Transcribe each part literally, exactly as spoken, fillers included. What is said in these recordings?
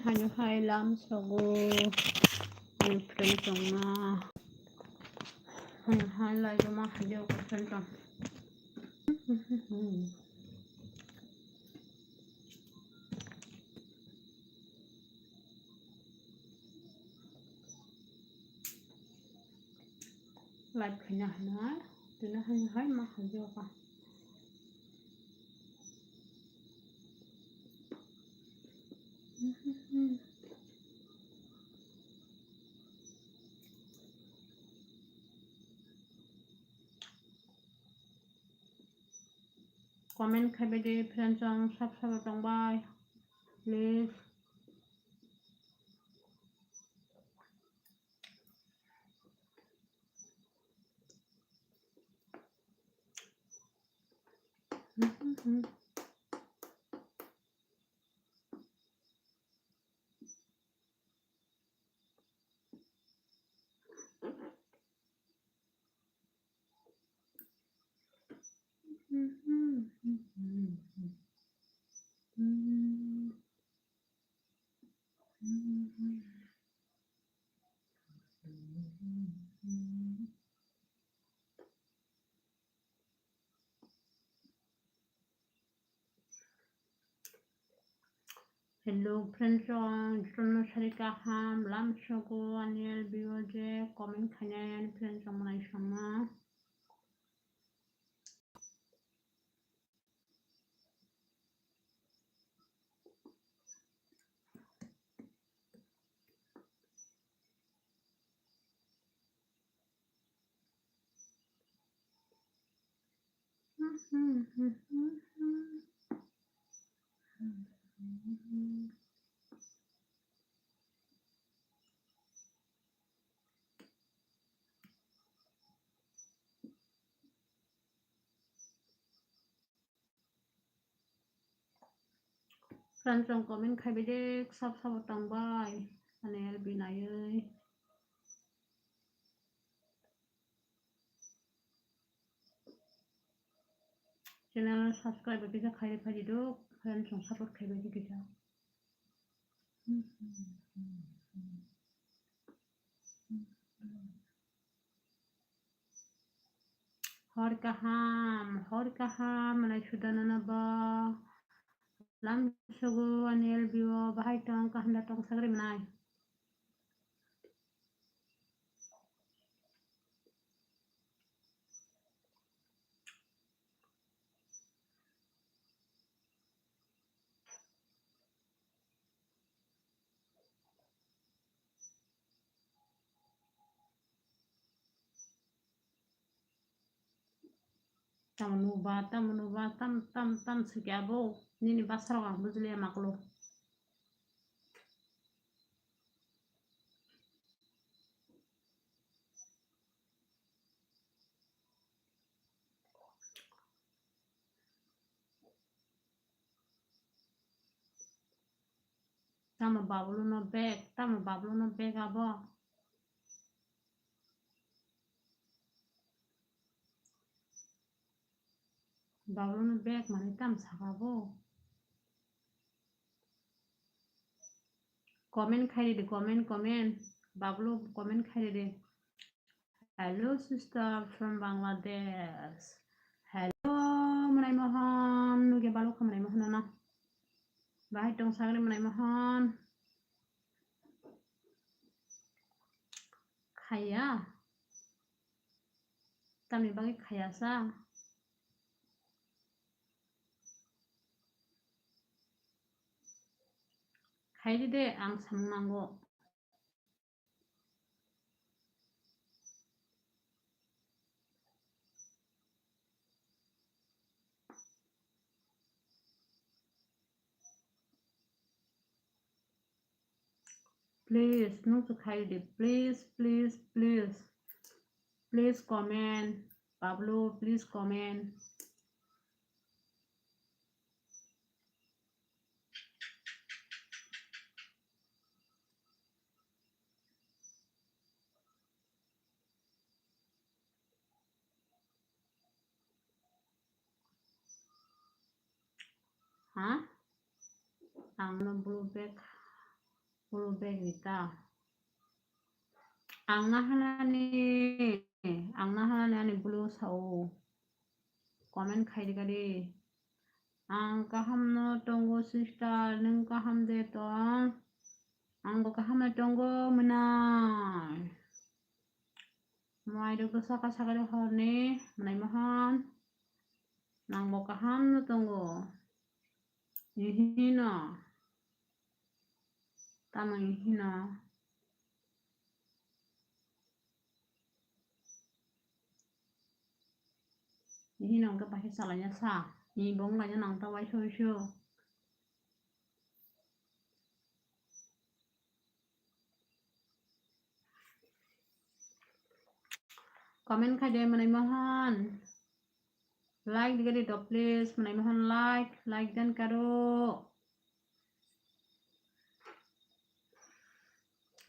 Ano hai lam sogo. Ani friend tongma. Ano hai lai ma hajo friend tong. Live khaina hwnwi, tini hai hai ma khaijak kha. Comment khaibai di, friends, ang sab sabo tongbai, please. Hello friends, jotono sari kaham, lam sogo ani L B O je comment khainai ani friends rok mwnaisongma. Friends rok comment khaibai de, sab sabo tongbai ani L B naiwi. Channel subscribe kisa khai phai di do, friends rok support khaibai di kisa. Hor kaham, hor kaham, mwnai sudana na ba. Lam sogo ani L B O, bahai tong, kaham da tong, sagri mwnai. Tamo nuba, tamo nuba, tam, tam, tam sike abo. Nini basarok ang bujiliya maklo. Tamo babuluno bag, tamo babuluno bag abo. Babuluno bag manwi tam saka bo. Comment khairidi, comment, comment. Babulu comment khairidi. Hello sister from Bangladesh. Hello Mwnai Mohon, nuge balok kha Mwnai Mohon no. Bahai tong sagri Mwnai Mohon. Khaya. Tamni bagwi khaya sa. Khaidi de, ang samung nango. Please, nung se khai di. Please, please, please. Please comment. Pablo, please comment. Ha? Ang no blue bag. Polo bag ni ta. Ang na hanani, ang na hanani ani bulu sao. Comment khai di kadi. Ang kaham no tongo sister, nung kaham de tong? Ang bo kaham no tongo mwnai. Mai rok do saka saka de horni mwnai mohon. Nang bo kaham no tongo. Ihino. Tamo ihino. Ihino hwnkhe bahai salaina sa. Ni bong laina nang ta waisa waisa. Comment khai de mwnai mohon. Like di kadi do please, mwnai mohon like, like dan karo.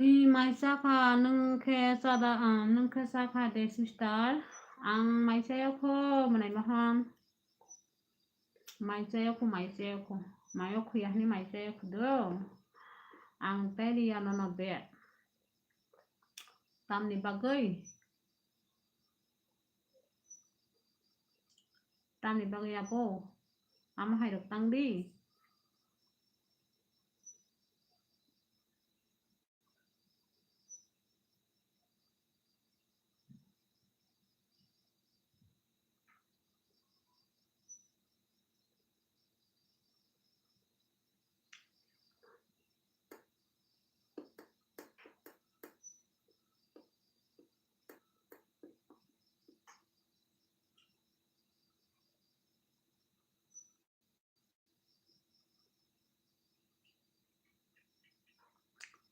I mai chakha nung khe chada, ah, nung khe chakha de sister. Ang mai chayakho mwnai mohon. Mai chayakho, mai chayakho. Mai o khuya hwnwi mai chayakho do. Ang tei riya nono be. Tamni bagwi? Tamni bagwi abo? Amo hai rok tang di.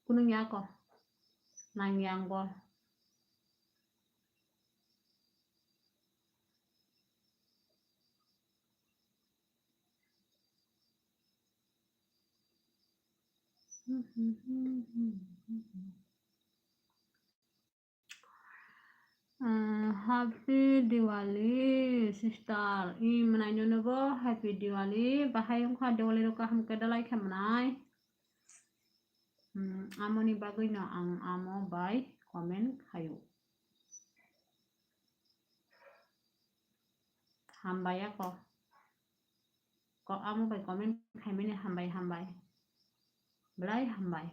Kunung yako. Nang yang bo. Ah, Happy Diwali, sister. I mwnai nono bo Happy Diwali. Bahai wngkha Diwali rok kaham khe dalai khe mwnai. Hmm, amoni bagwi no ang amo bai comment khaio. Hambai ako. Ko amo bai comment khaimani hambai, hambai. Belai hambai.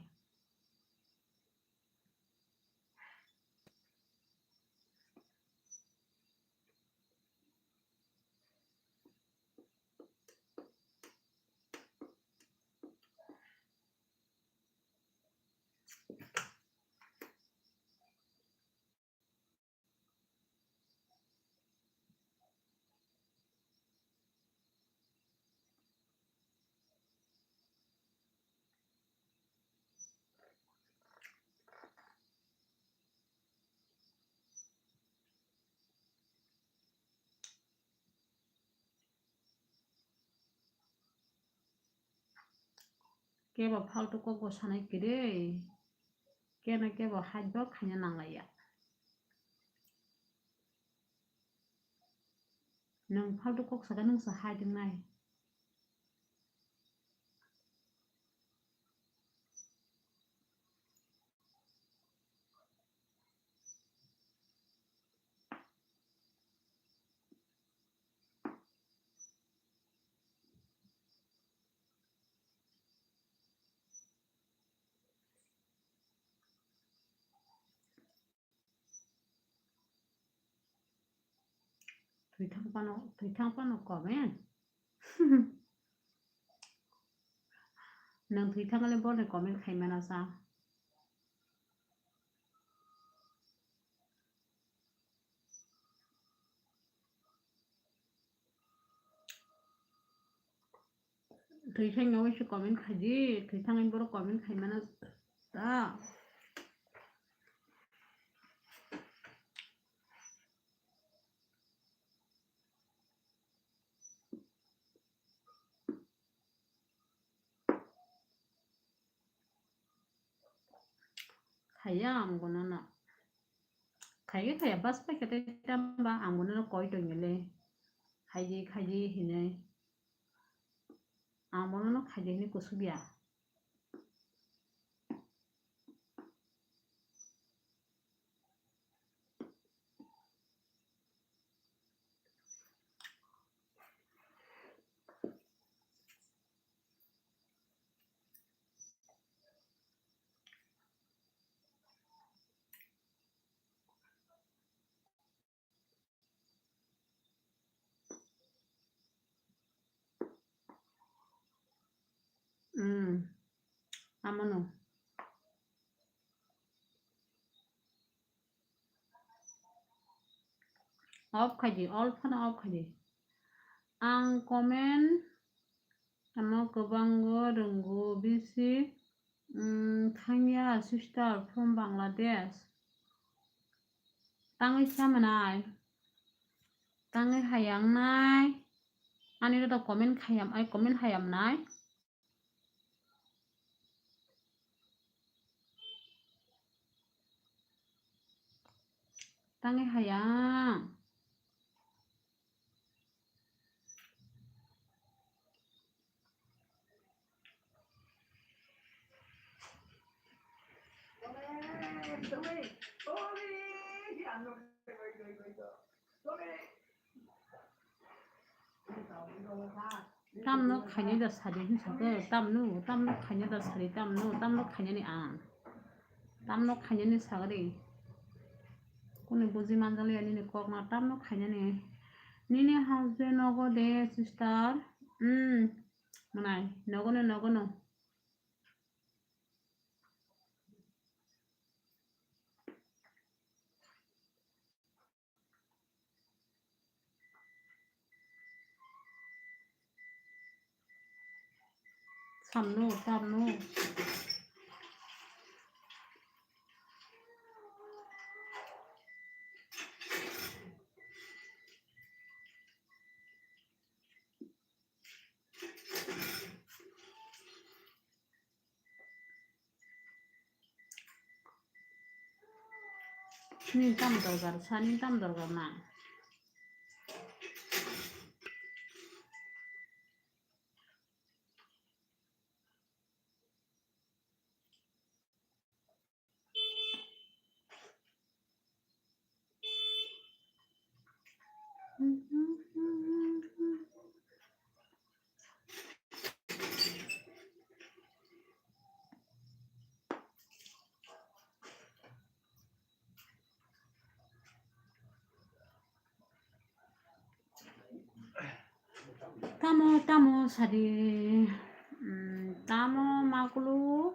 Kebo faltu kok bo sanai kwrwi. Keno kebo hai bo khaina nanglaiya. Nwng faltu kok saka nwng se hai tongnai. Thwithang phano, thwithang phano comment. Nwng thwithang le bono comment khaimano sa. Thwithang no se comment khaidi, thwithang borok comment khaimano ta. Khaiya ang bono no. Khaiya khaiya bas pai khe tei tamba ang bono no koi tongile. Khaidi khaidi hinui. Ang bono no khaidi hinui kusubya. Amano. Off khaidi, all phano off khaidi. Ang comment tamo kwbango rwngo, bisi, mm, thangya sister from Bangladesh. Tangwi samanai. Tangwi hayang nai. Ani rwda comment khayam, ai comment hayam nai. Tangwi hayang. Tamno khaina da sadi hinsa khe, tamno, tamno khaina da sadi, tamno, tamno khainani ang. Tamno khainani sagri. Kuni buji manjali nini kokno tamno khainani. Nini husband nogo de, sister. Hmm. Manai, nogono, nogono. Samno, tamno. Nini tam dorkar sa, nini tam dorkar na? Tamo, tamo sadi, mm, tamo makulu.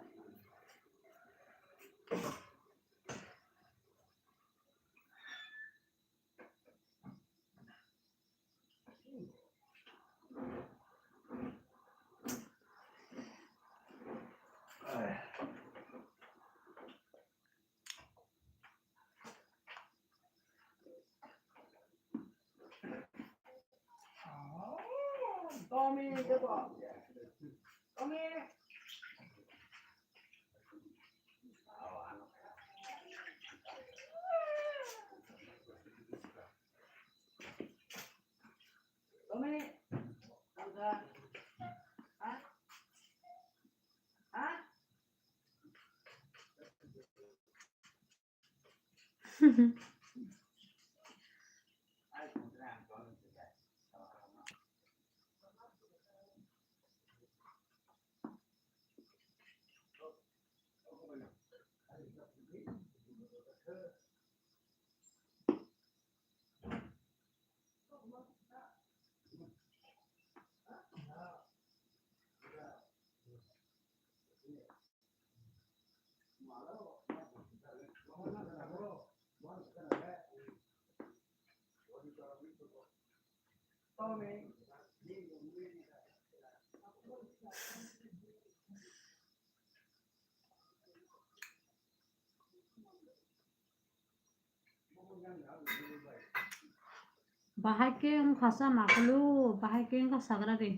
Bahai khe wngkha sa makulu, bahai khe wngkha sagra de.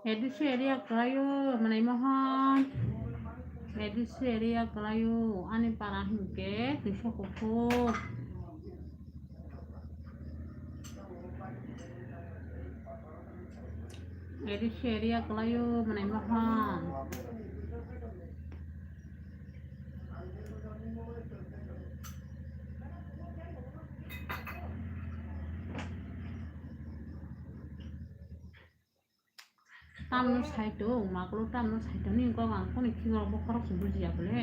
A D C area kwlaio, Manai Mohon. A D C area kwlaio, ani para hinkhe Twisa Kuphur. Eri share ya kalayo manai maham. Tamno saito, maklo tamno saito ni kok ang koni khiboro bokhorok se bujiya bole.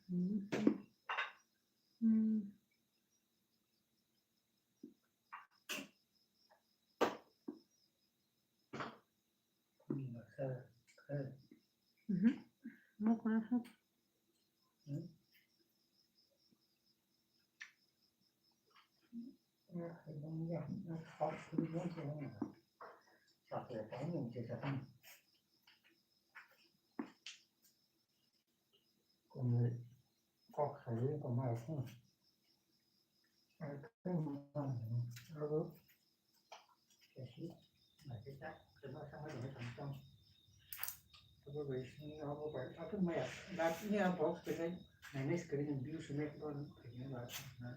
Mhm. Kok sai tongma rok phano. Abo kaisa naikhe ta, kebo sama rok tong tong. Abo bai sini, abo bai, abo maya, dat ni a box pe kai, nainai screen view sini ko, na.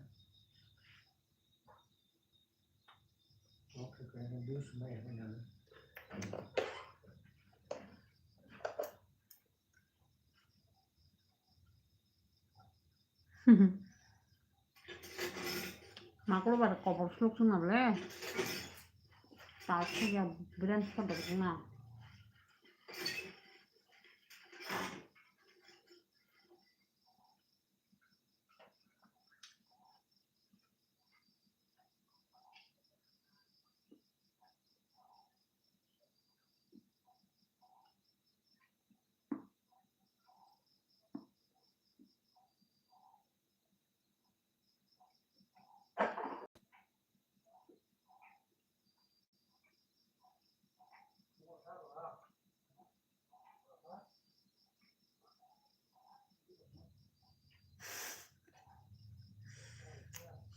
Maklo bar kobor suluk sung na ble. Tao thaya biran sodok na.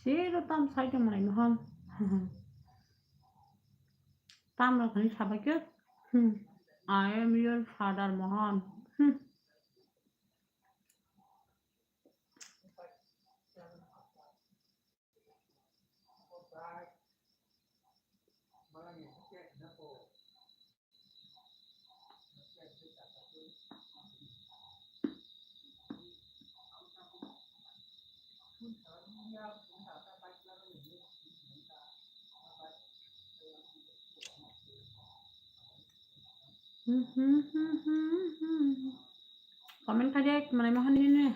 Siro tam sai tong manai mohon. Tam rok ni sabai khe. Hmm. I am your father mohon. Hmm. Comment khaijak manai mohon nini.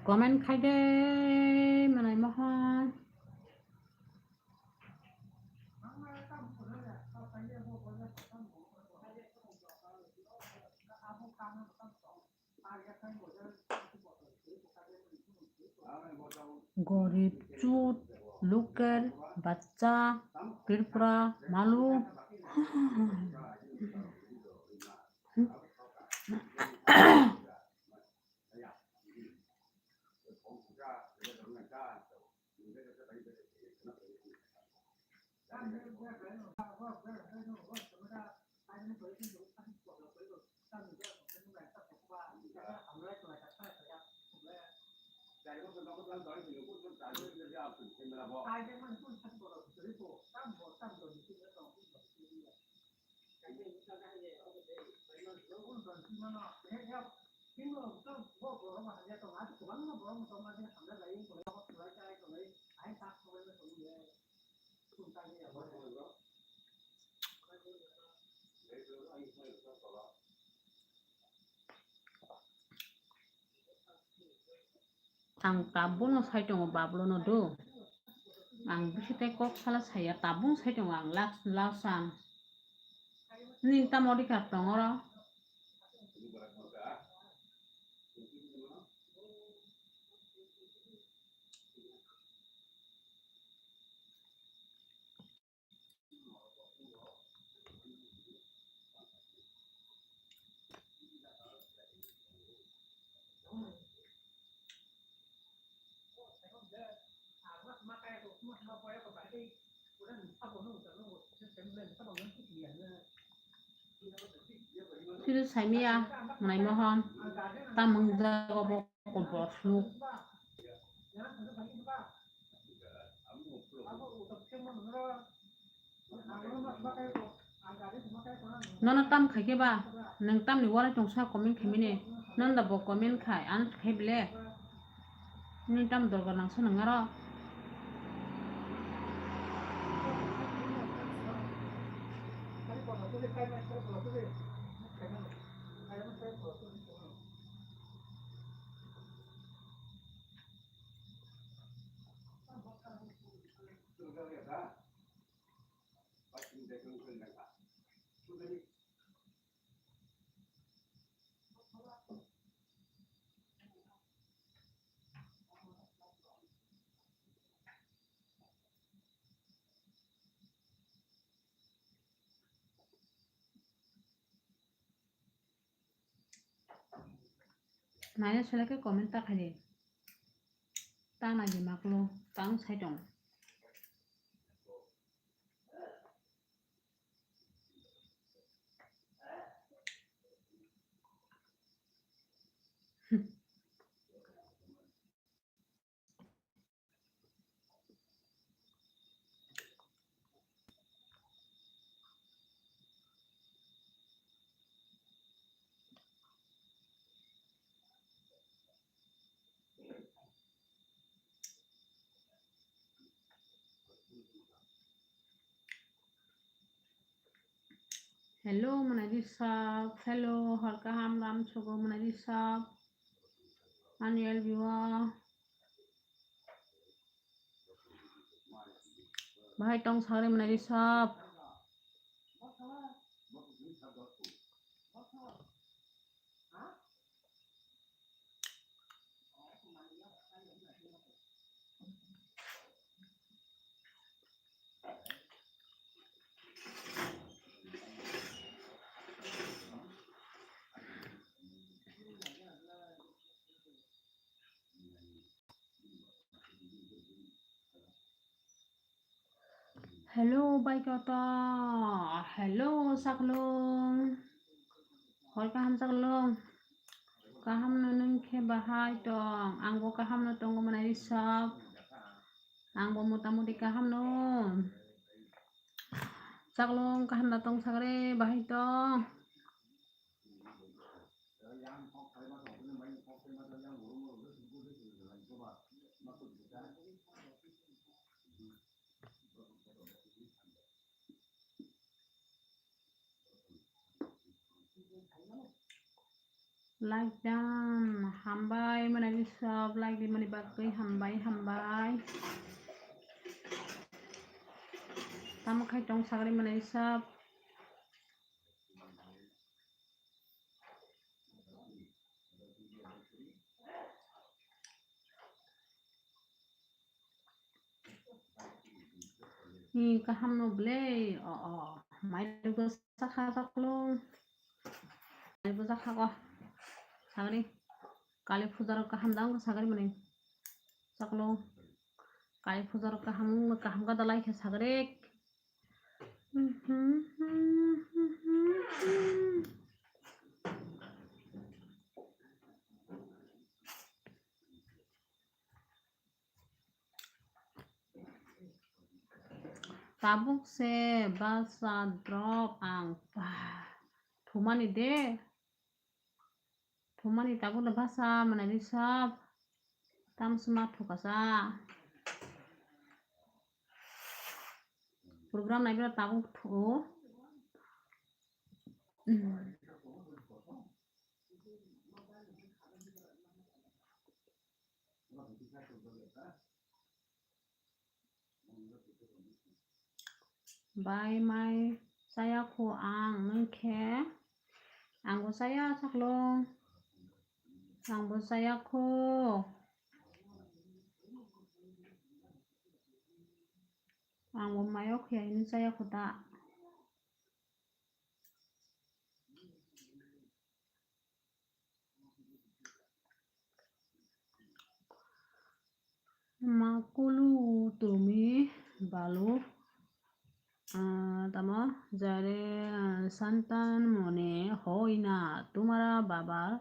Comment khai de, Manai Mohan. Gorib chut, luker, bachcha, Tripura, malu. Ang tabukno sai tongo, Babluno do. Ang bisi tei kok sala saya, tabuk sai tongo ang lak, lak san. Nini tamo adhikar tongo oro? Phil saimia, Manai Mohon, tamung jago bo. Kobor suk. Nono tam khaikhe ba, nwng tamni walai tongsa comment khaimani, nono da bo comment khai, ano khai bile. Nini tam dorkar nangsa nang aro. Naina selekhe comment ta khaidi. Ta nai di maklo, tang sai tong. Hello, Manadi Sap. Hello, hor kaham ram sugo Manadi Sap. Ani L B O. Bahai tong sagri Manadi Sap. Hello, bai koto. Hello, Chaklung. Hoi kaham, Chaklung. Kaham no nwng khe bahai tong. Ang bo kaham no tongo, mwnai sab. Ang bo mota moti kaham no. Chaklung kaham da tong sagre, bahai tong. Like dan hambai, mwnai sab like di mani bagwi hambai, hambai. Tamo khai tong sagri mwnai sab. Ni kaham no ble, o, o, mai do sakha Chaklung. Mai bo sakha ko. Sagri. Kali puja rok kaham dang sagri mani. Chaklung. Kali puja rok kaham, kaham ka dalai khe sagri. Tabuk se basa drop ang, pah, thumani de. Thumani tabuk de basa mwnai sab. Tam sma thukasa. Program nai bera tabuk thu. Bai mai chaya khu ang, nwng khe? Ang bo chaya Chaklung. Ang bo chaya khu. Ang bo mayo khe hini chaya khu ta. Makulu tumi balu, ah, tamo jare, ah, santan mone hoi na, tumara babar,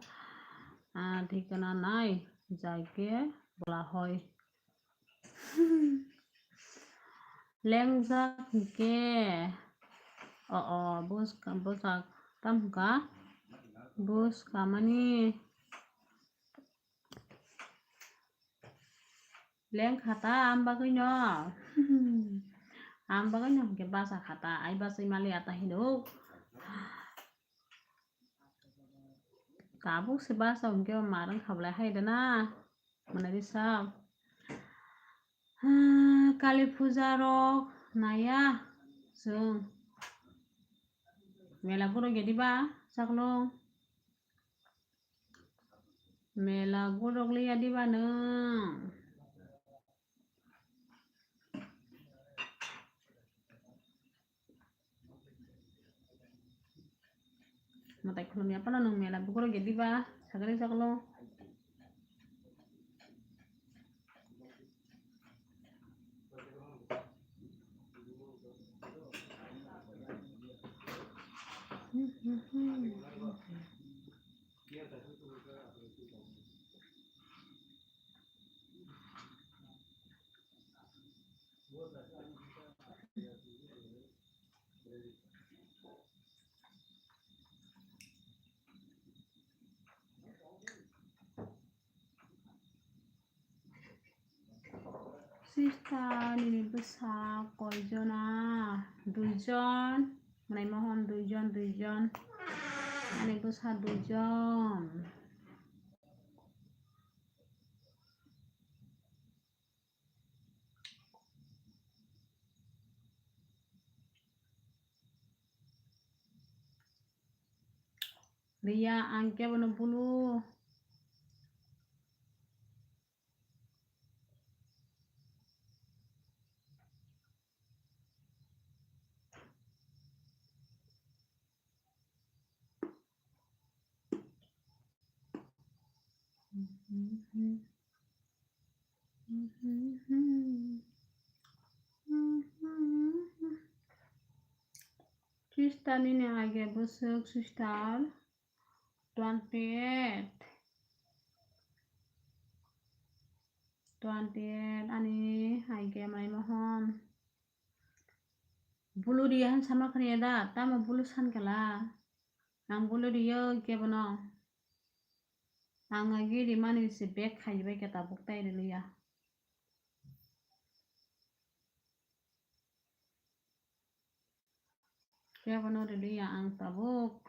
ah, thikana nai, jake bola hoi. Lengjak hwnkhe, o, o, bwska-, bwsak tam hwnkha? Bwskamani lengkha ta, am bagwino. Am bagwino hwnkhe basa kha ta, ai basai maliya ta hino. Tabuk se basa hwnkhe o mar wngkha bolai hai da na. Mwnai risa. Ha, Kali puja rok naiya chwng. Mela borok ya diba Chaklung? Mela borok liya diba nwng? Mwtai khulumya phano nwng mela bukurok ya diba? Sagri Chaklung. Sister, nini bwsa koijona? Duijon. Mwnai Mohon, duijon, duijon. Ani bwsa duijon. Riya, ang kebono bulu. Sister nini aige bwswk sister? Twenty eight. Twenty eight ani aige Mai Mohon. Bulu riya han sama khaniya da, tamo bulu san kala. Ang bulu riyo kebono. Ang agi rimani se bag khaibai khe tabuk tai riliya. Kebono riliya ang tabuk.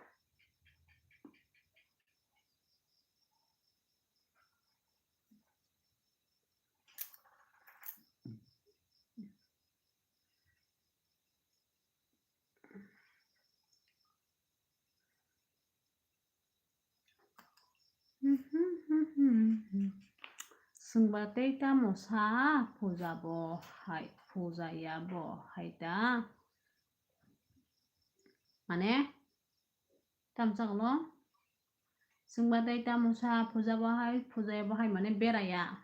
Swngba tei tamo sa puja bo hai, puja ya bo hai ta. Mane, tam chaklo. Swngba tei tamo sa puja bo hai, puja ya bo hai mane beraya.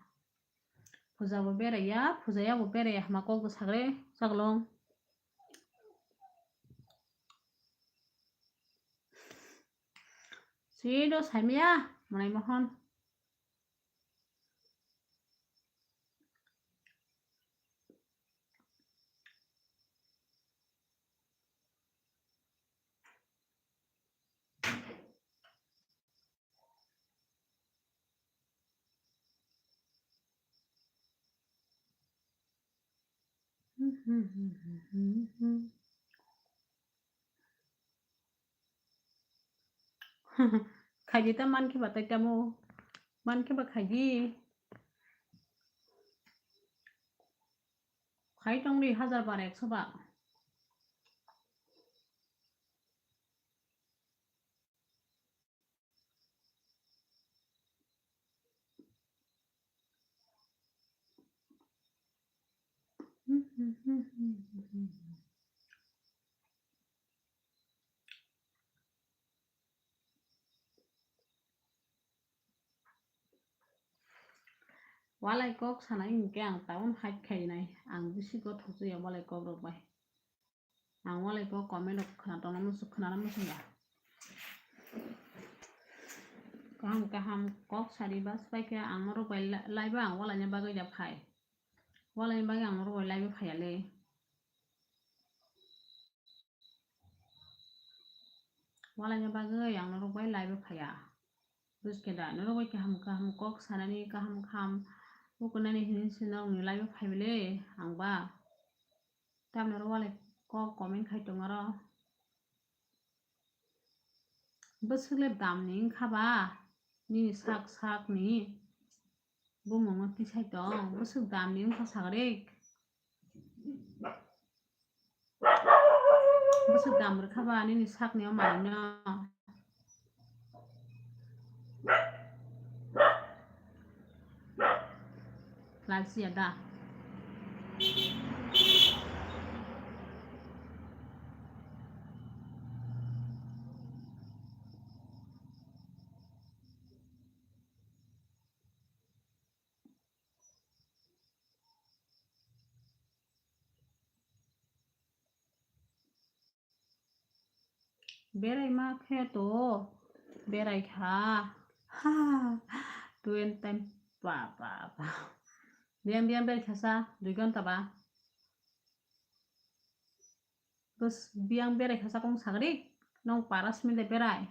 Puja bo beraya, puja ya bo beraya hama kok bo sagre chaklo. Sido saimaya, Manai Mohon. Khaidi ta mankhe ba tai tamo. Mankhe ba khaidi. Khai tongdi hajar bar ekso ba. Walai kok sanai hinkhe ang tabuk hike khainai. Ang bisi gothok chaya walai kok rok bai. Ang walai kok comment rok khna tongna muchung, khna muchung ya. Kaham kaham kok sari bas bai khe ang norok bai la-, live o ang walaina bagwi da phai. Walaina bagwi ang norok bai live o phaiya le. Walaina bagwi ang norok bai live o phaiya. Buj khe da, norok bai kaham kaham kok sanani, kaham kaham ukunani hinwi se norokni live o phaibai le ang ba. Tamni oro walai kok comment khai tongo oro. Bwswk le damni wngkha ba nini sak sakni bumungno tisai tong, bwswk damni wngkha sagrik. Bwswk dam rwkha ba nini sakni o manwino. Lachiya da. Berai ma khe to, berai kha. Ha, twelve time, ba, ba, ba. Biyang, biyang berai kha sa, dui ghonta ba. Bwswk biyang berai kha sa kong sagri, nong para simi de berai.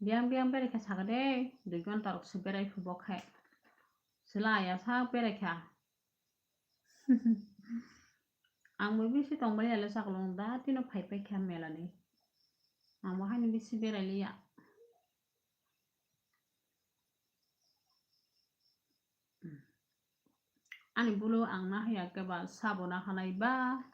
Biyang biyang berai kha sakha de, dui ghonta rok se berai phu bo khe. Sela ya sa berai kha. Ang bo bisi tong bai ya le chaklong da tino phai pai kha mela ni. Ang bo haino bisi berai liya. Ani bulu ang na haya khe ba sabo na halai ba.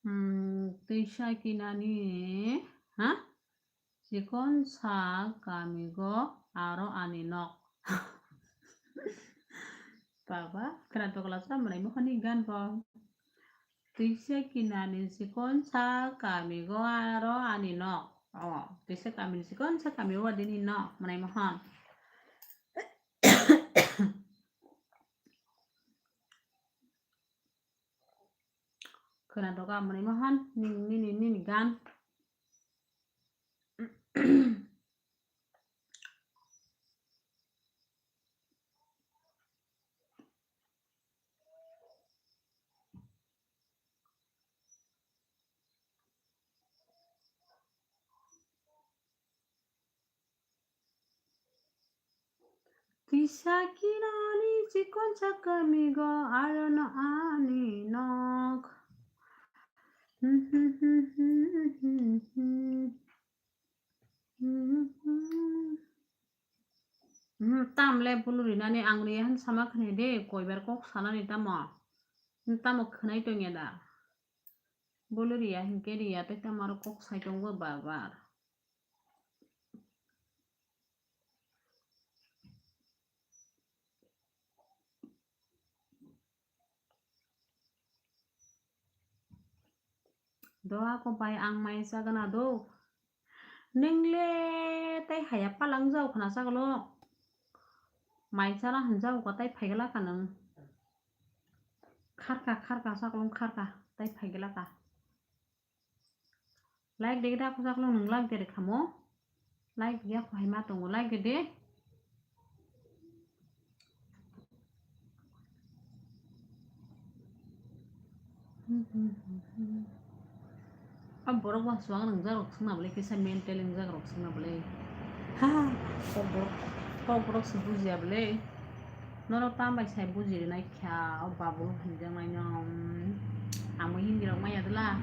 Hmm, twisa kinani, ha? Chikon sa kami go aro ani nok. Baba, khna tokla sa mwnai mohoni gan bo. Twisa kinani chikonsa kami go aro ani nok. O, twisa kamini chikonsa kami o dini nok, Mwnai Mohon. Khwnatok a Mwnai Mohon, nini, nini, nini gan. Twisa kinani chikonsa kami go aro no ani nok. Hmm, tamle bulu rinani ang riya han sama khne de, koibar kok sanani tamo? Hmm, tamo khwnai tongya da? Bulu riya hinkhe riya tei tamo aro kok sai tongo bar bar. Do ako bai ang mai chagana do. Nwngle tei haya palang jao khna chagalo. Mai chana hwn jao ka tei phaigala ka nung. Kharka, kharka, chagalo kharka tei phaigala ka. Like de da ko chagalo nung like de khamo. Like ya ko hai ma tongo, like de. A borok ba suang nung jarok sungna bole kisa mental nung jarok sungna bole. Ha, kok borok, kok borok se bujiya bole. Norok tam bai sai buji rinai kha, o babu hinjak nai no, um, amo hindi rok maya dula.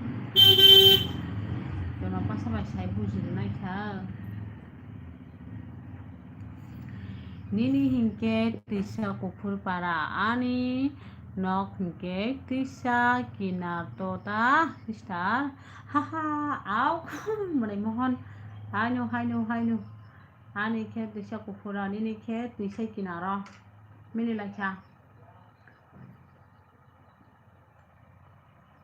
Jono pasa bai sai buji rinai kha. Nini hinkhe twisa kuphur para, ani nok hinkhe twisa kinar tota sister. Haha, au, Mwnai Mohon, haino, haino, haino. Ani khe twisa kuphura, nini khe twisa kinaro. Mini lai kha.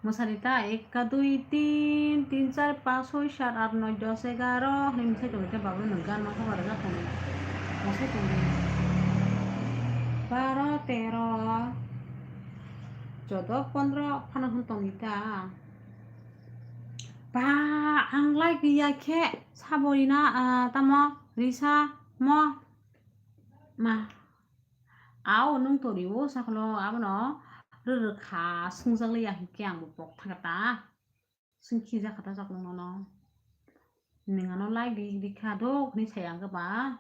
Mwsari ta, ekka, dui, tin, tin, char, panch, soi, sat, at, noi, dos, egaro. Hwnwi mwsai tongwi khe babu nwng gan ma khe bara jak tongo. Mwsai tongwi. Baro, tero, chodo, pondro phano hwn tongwi ta. Ba, ang like ya khe sabo rina, ah, tamo risa mo ma. Ao nwng tori o sakno abono rwrwkha swngjak liya hinkhe ang bo pok thangkha ta. Swngkhe jak kha ta chaklo nono. Nwng ano like di, di kha do hwnwi sai ang khe ba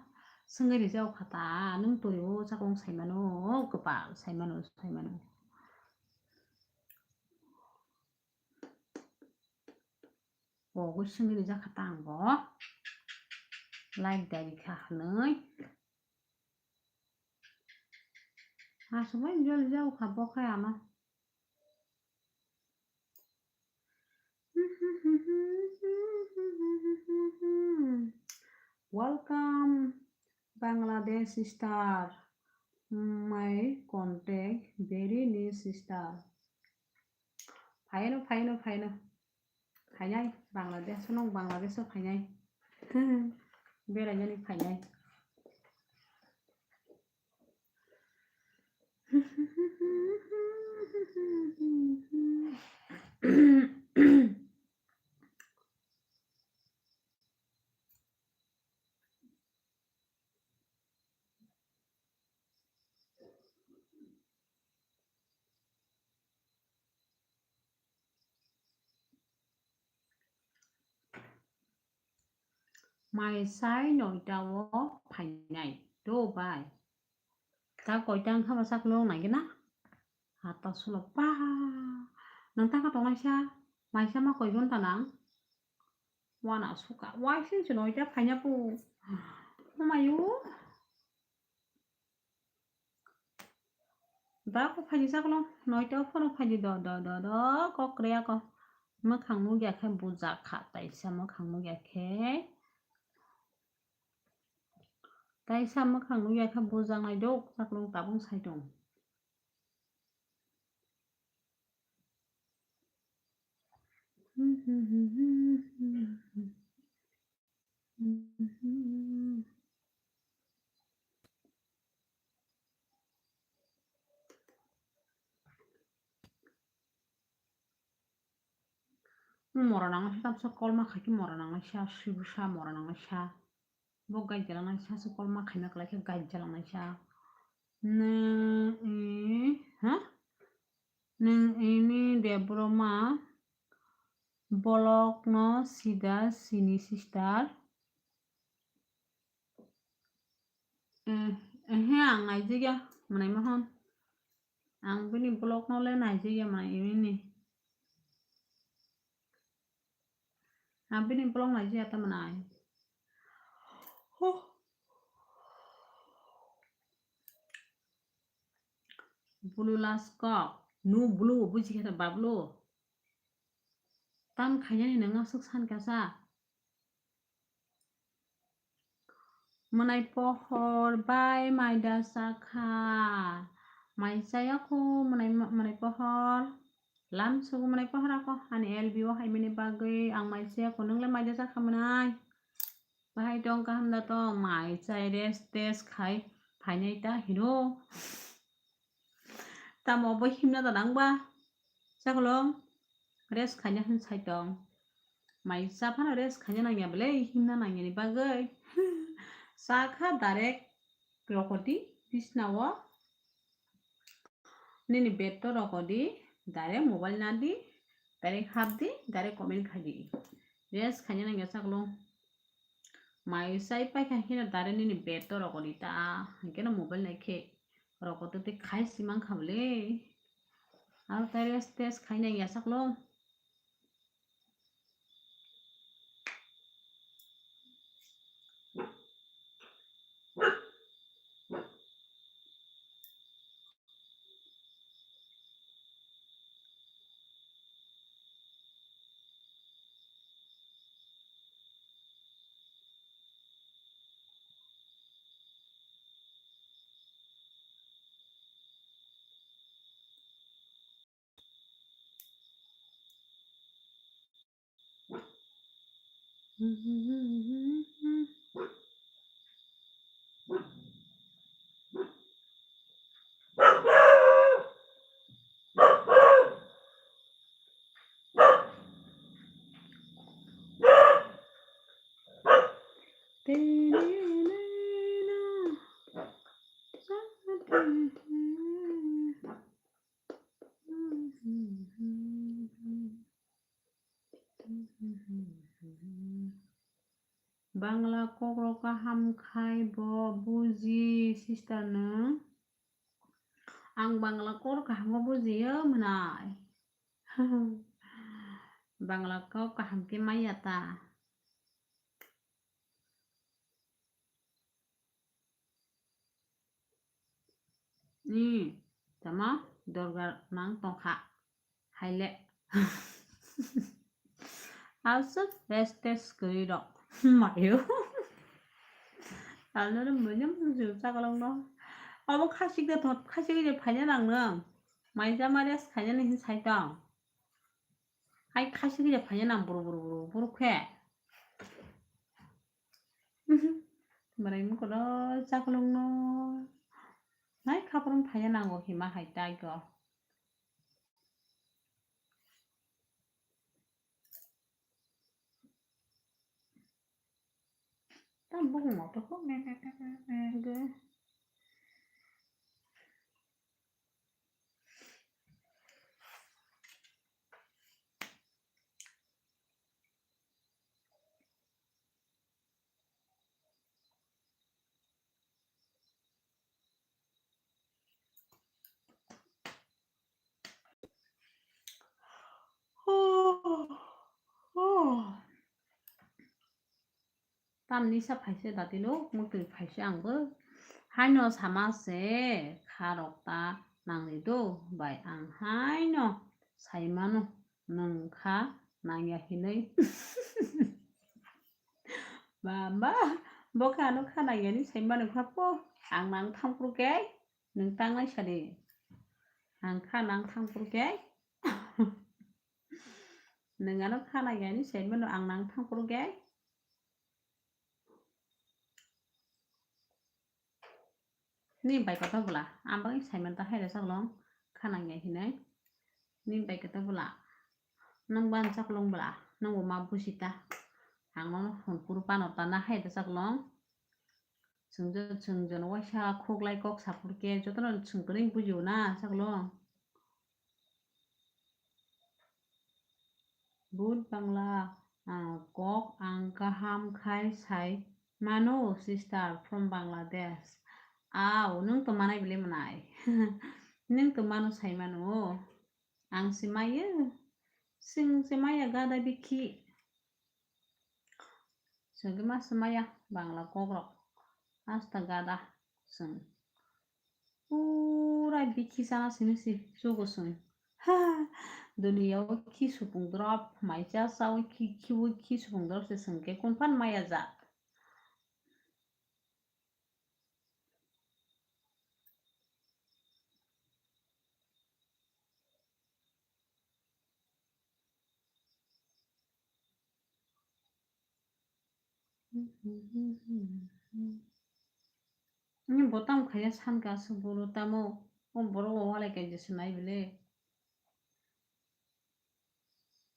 swngwi rijak kha ta. Nwng tori o chaklo sai mano, kwpal sai mano, sai mano. Pogwi swngwi rijak kha ta ang bo. Like dai rikha hwnwi. Aswk bai jol jao kha bo khai ano. Welcome, Bangladesh sister. My contact very new sister. Phaino, phaino, phaino. Phainai, Bangladesh, nwng Bangladesh o phainai. Berainani phainai. Mai sai noita o phainai do bai. Ta koita wngkha ba chaklo nai gana. Hata sulo pa. Nang ta ka tongnai sa. Mai sa ma koi gonta nang. Wana suka. Wai sing se noita phaina pu. Mayu. Da ko phaidi chaklo. Noita o phano phaidi do, do, do, do. Kok kre ako. Mwkhang nugya khe bujak kha. Taisa mwkhang nugya khe. Taisa mwkhang nugya khe bujaknai dok, chaklo tabung sai tong. Mora nangsa tamsa kolma khaikhe mora nangsa, sibusa mora nangsa. Bo gaijalangnai sa se kolma khaina kwlai khe gaijalangnai sa. Nwng i, ha? Nwng ini Debbarma vlog no sida sini sister. Eh, ehe, ang naijagya, mwnai mohon. Ang bini vlog no le naijagya, mwnai ini. Ang bini vlog naijagya ta mwnai. Huh. Bulu laskok. Nu bulu, buji khe ta bablu. Tam khainani nang aswk san kasa. Mwnai pohor bai mai da chakha. Mai chaya kho mwnai, mwnai pohor. Lam sugu mwnai pohor ako. Ani L B o hai mani bagwi ang mai chaya kho. Nwngle mai da chakha mwnai. Bahai tong kaham da tong. Mai chai rest test khai phainai ta hino. Tamo bo himna da nang ba? Chakolong rest khaina hwn sai tong. Mai cha phano rest khaina nangya bwle, himna nangyani bagwi. Cha kha direct rokodi bisnao. Nini bed to rokodi, direct mobile nadi, direct hapdi, direct comment khaidi. Rest khaina nangya chakolong. Mai chai paikha hino direct nini bed to rokodi ta, hinkhe no mobile naikhe. Rokotwi khai si mankha bwle. Aro tei rest test khaina ya saklo. Bangla kokrok kaham khai bo buji sister nwng. Ang Bangla kokrok kaham bo bujiyo mwnai. Bangla kok kaham khe maya ta. Ni, tama dorgar nang tongkha. Haile. Aswk rest test kwrwi rok. Mayo. Ano no manya manya chakolong no. Abo khasik da thot, khasik je phaina nang nang. Mai jama rest khaina ni hin sai tong. Hai khasik je phaina nang buru buru buru buru khe. Marai mukolo chakolong no. Nai khaprum phaiya nango hima hai tai go. Tam bung mo to ko me me me me me ge. Tamni sa phaisa datilo, mutwi phaisa angbo. Haino sama se kha rok ta nangni do, bai ang haino saimano nwng kha nangya hinwi. Mama, bo kha ano kha nangyani saimano kha po, ang nang thangpru khe nwng tangnai sadi. Ang kha nang thangpru khe. Nwng ano khana ya hinwi sai mano ang nang thang phuru khe. Nini bai kotor bwla, ang bagwi sai manta hai rwchak long, khana ya hinwi. Nini bai kotor bwla, nwng ban chak long bwla, nwng bo ma buji ta. Ang nono phone phuru pano ta na hai rwchak long. Chwng jo, chwng jono waisa khuklai kok saphuru khe jotono chwng kwrwi buji o na chak long. Bud Bangla, ah, kok ang kaham khai sai mano, sister from Bangladesh. Aw, nwng to manai bile manai. Nwng to mano sai mano. Ang se maya. Chwng se maya gada bikhi. Chwng ma se maya Bangla kokrok. Asta gada chwng. Pura bikhi sana simi si chugo chwng. Ha, duniya o khi supung drop, mai cha cha o khi, khi o khi supung drop se chwng khe kun phan maya jat. Ni bo tamo khaiya san ka aswk boro tamo, o borok bo walai kaisa nai bile.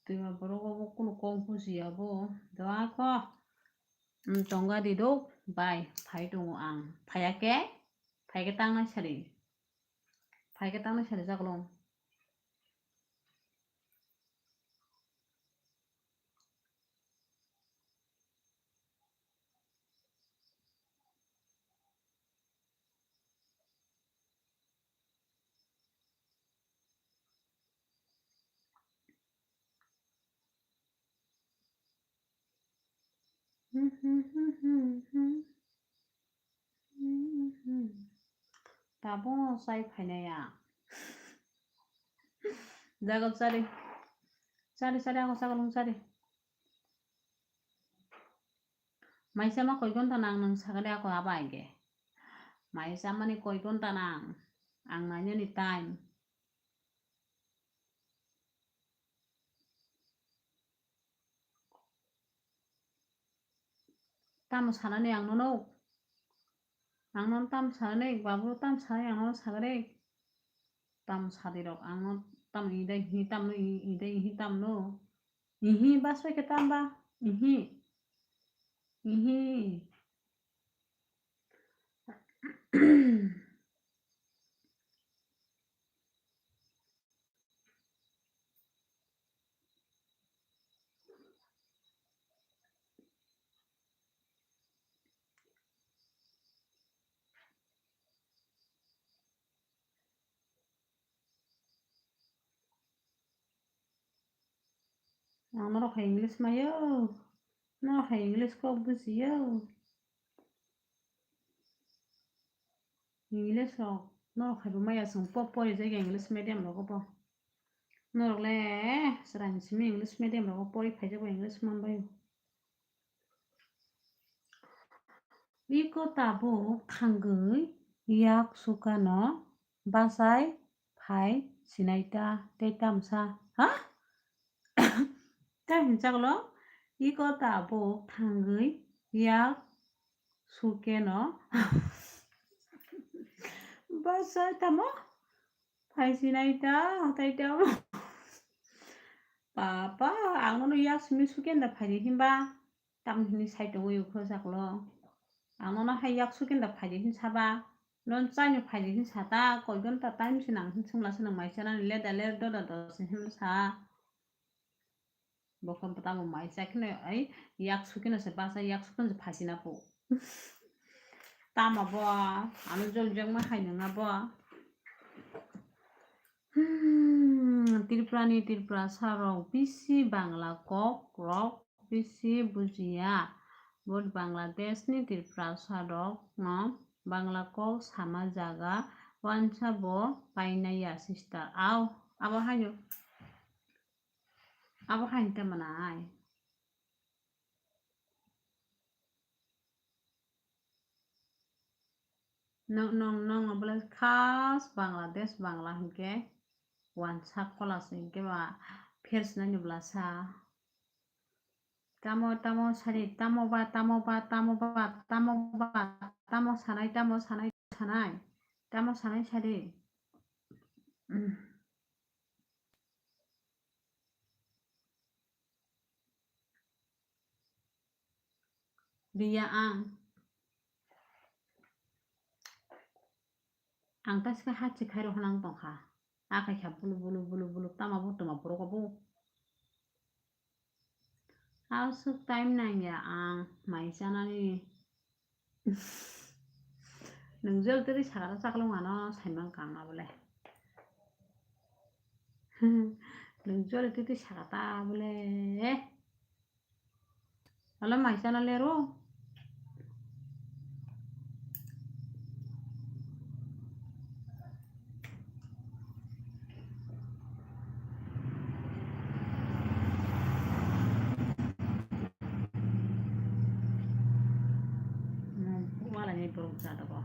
Twima borok obo kunu kok bujiya bo. Doa ko. Tonga di do bai phai tongo ang. Phaiya khe, phai khe tangnai sari. Phai khe tangnai sari jaklong. Tabukno chai phainai ang. Jaga chari. Chari, chari, ako chakolong chari. Maisa ma koi ghonta nang nwng sagale ako aba age. Maisa mani koi ghonta nang. Ang nainani time. Tamo sanani ang nono? Ang nono tamo sanani? Babu tamo sanani ang nono sagale? Tamo sadirok ang no tamo idai hi tamo idai hi tamo. Ihi bas bai khe tamba. Ihi. Ihi. Ang norok hai English mayo, norok hai English kok bujiyo. English rok norok hai bo maya chwng po pori jai English medium rogo bo. Norok le chwraini simi English medium rogo pori phai jago English manbaio. Iko tabuk thangwi yak sukano bachai phai sinai ta tei tamsa. Ha? Tei hinchaklo iko tabuk thangwi yak sukeno bachai tamo phai sinai ta tei tamo. Papa, ang nono yak simi sukenda phai di hinba. Tamni hwnwi sai tongwi ukho saklo. Ang nono hai yak sukenda phai di hin saba. Non chaino phai di hin sata, koi ghonta time se nang hin swngla se nang mai chanani leda leda doda doda se hin sa. Bo khe tamo mai cha kheno ai yak sukeno se basa yak sukeno se phai sina pho. Tamo bo ano jol jokma hai nangna bo. Hmm, Tripurani Tripurasa rok bisi Bangla kok rok bisi bujiya. Bo Bangladeshni Tripurasa rok no Bangla kok sama jaga wansa bo painaiya sister. Au, abo haino, abo haino tamo nai. Nong, nong, nong, bole khas Bangladesh, Bangla hinkhe wansa kola se hinkhe ba Kher sinai ni bwlasa. Tamo, tamo sari, tamo ba, tamo ba, tamo ba, tamo ba, tamo sanai, tamo sanai, sanai, tamo sanai sari. Riya ang. Ang ta sika ha chikhai rw hwnang tongkha. A khaikha bulu bulu bulu bulu tama bo tuma borok obo. Aswk time nangya ang mai chanani. Nwng jol twi sakha ta chaklo ano saimang kang abole. Nwng jol twi sakha ta bole. Alo mai chana lero. Wala ni borok jatoko.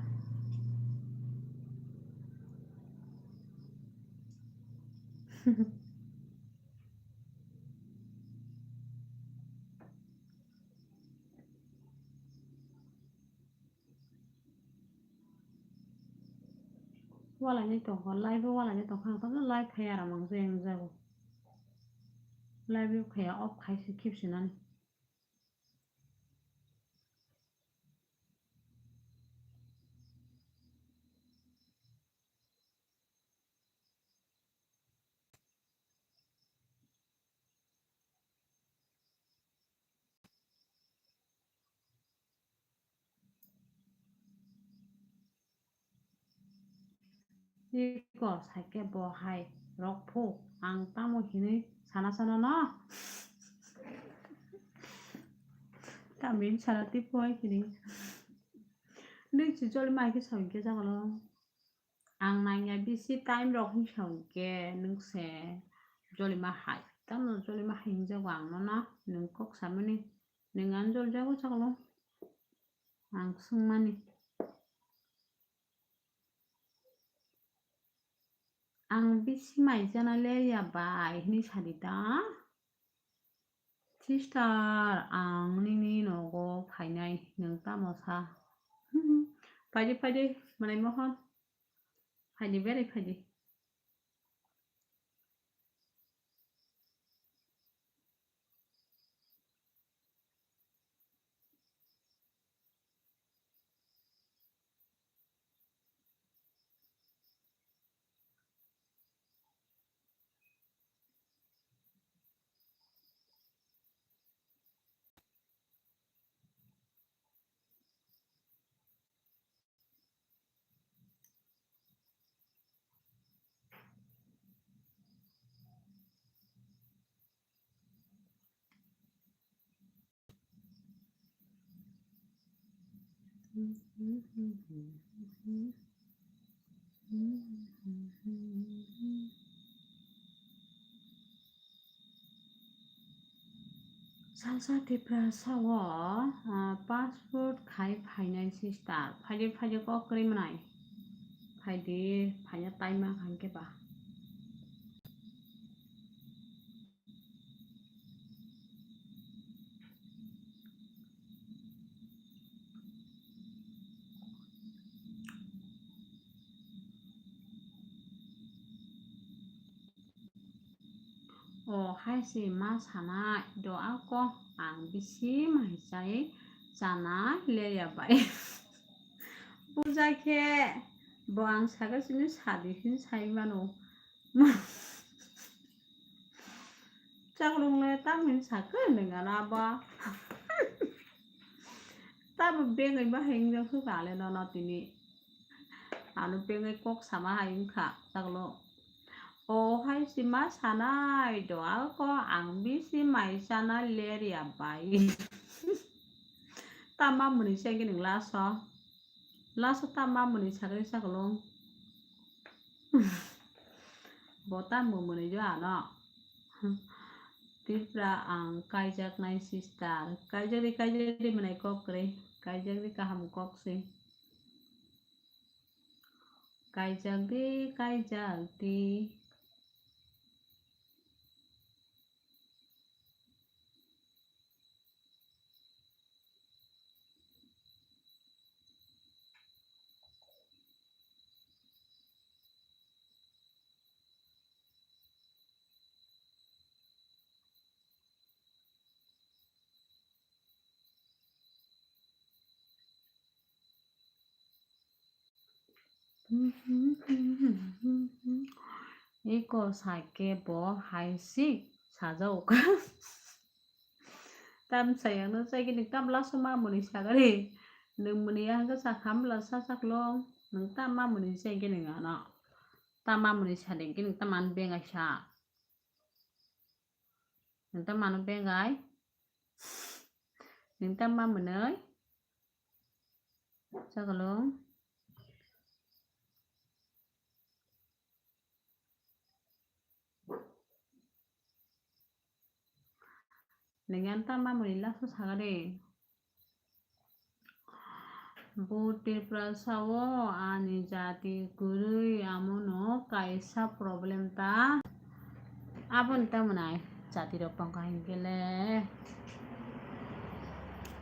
Walai ni tongkha, live o walai ni tongkha, ang tamo live khai aram ang jeng jago. Live o khai off khai se khip sinani. Iko saikhe bo hai rok phu ang tamo hinwi sana sana no. Tamo hinwi sana twi phu hai hinwi. Nui si joli mai khe sa hwnkhe jagalo. Ang nangya bisi time rok hinwi sa hwnkhe nwng se joli ma hai. Tamo joli ma hai hwnjago ang nono nwng kok samani. Nwng ano joli jago chaklo. Ang swngmani. Ang bisi mai chana lerya bai hinwi sadi ta. Sister, ang nini nogo phainai, nwng tamo sa? Phaidi, phaidi, mwnai mohon. Phaidi, berai phaidi. Salsa Tiprasa o, ah, passport khai phainai sister. Phaidi, phaidi kok kwrwi mwnai. Phaidi, phaina time ma khan khe ba. O hai se ma sanai do ako ang bisi mai chai chanai leya bai. Puja khe bo ang sakhe sini sadi hin sai mano. Chaklung le tamo hin sakhe nang ano abo. Tamo bengwi bahai wngya khe kale nono tini. Ano bengwi kok sama hai wngkha chaklo. O hai se ma sanai do ako ang bisi mai chana lerya bai. Tama mwnwi se gini laso. Laso tama mwnwi sakhe chaklo. Bo tamo mwnwi do ano. Tipra ang kaijaknai sister. Kaijakdi, kaijakdi mwnai kok kwrwi. Kaijakdi kaham kok se. Kaijakdi, kaijakdi. Iko sake bo hai sik sajao ka. Tam sayang no sai gini tam laso ma muni sagari. Nung muni yang ke sakham la sa saklong. Nung tam ma muni sai gini ano. Tam ma muni sa ding gini tam an bengai sa. Nung tam mano bengai. Nung tam ma muni. Saklong. Nengyan tama muni laso sagade. Bo Tiprasa o ani jati kwrwi amono kaisa problem ta. Aboni tamo nai jati rok tongkha hinkhe le.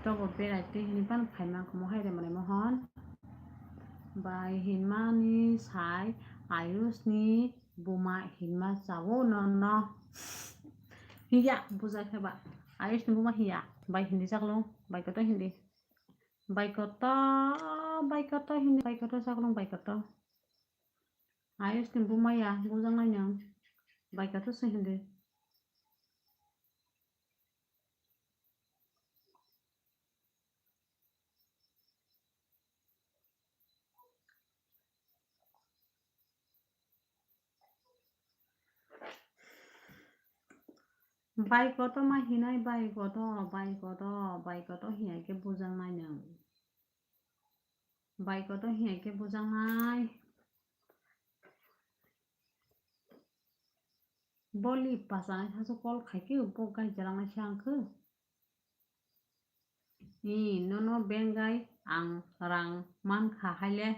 Tobo berai twi hini phano phaima kamo hai de mwnai mohon. Bai hinmani sai Ayush ni buma hinma chao nono. Hiya, buja khe ba. Ayush ni buma hiya. Bai hindi chaklo. Bai koto hindi. Bai koto, bai koto hindi. Bai koto chaklo, bai koto. Ayush ni buma ya, buja ngai nang. Bai koto se hindi. Bai koto ma hinai bai koto, bai koto, bai koto hiya khe bujangnai nang. Bai koto hiya khe bujangnai. Boli pasanai sasu call khai khe bo gai jalangnai se ang khe. Ni nono bengai ang rang mankha haile.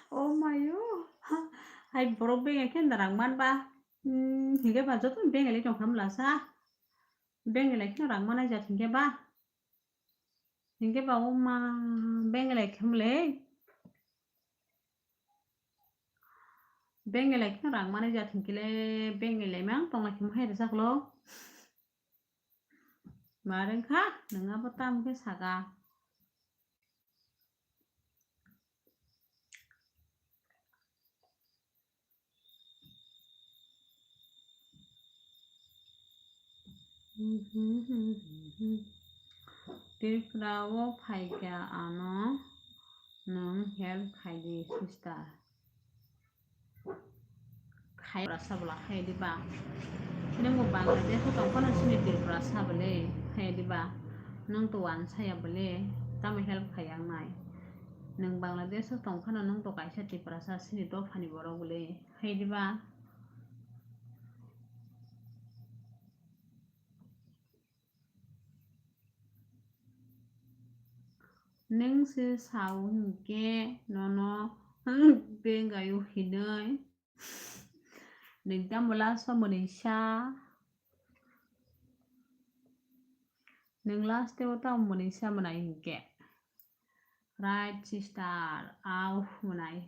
Oh mayo. Hai borok bengai khe rang man ba. Hmm, hingke ba joto bengai lai tong kha mlasa. Bengai lai khe rang manai jat hingke ba. Hingke ba o ma bengai lai khe mle. Bengai lai khe rang manai jat hingke le bengai lai mang tong lai khe hai rwchak lo. Ma rwngkha, nwng abo tamo khe saka. Tripura o phaikha ano nwng help khaidi sister. Khai Tiprasa bwla khai diba? Nwng bo Bangladesh o tong phano chini Tiprasa bwle khai diba? Nwng to wansaya bwle tamo help khai yang nai? Nwng Bangladesh o tong phano nwng to kaisa Tiprasa chini dophani borok bwle khai diba? Nwng se sao hinkhe nono bengayo hinwi. Nwng tamo last o mwnwi sa. Nwng last o tamo mwnwi sa mwnai hinkhe. Right sister, au mwnai.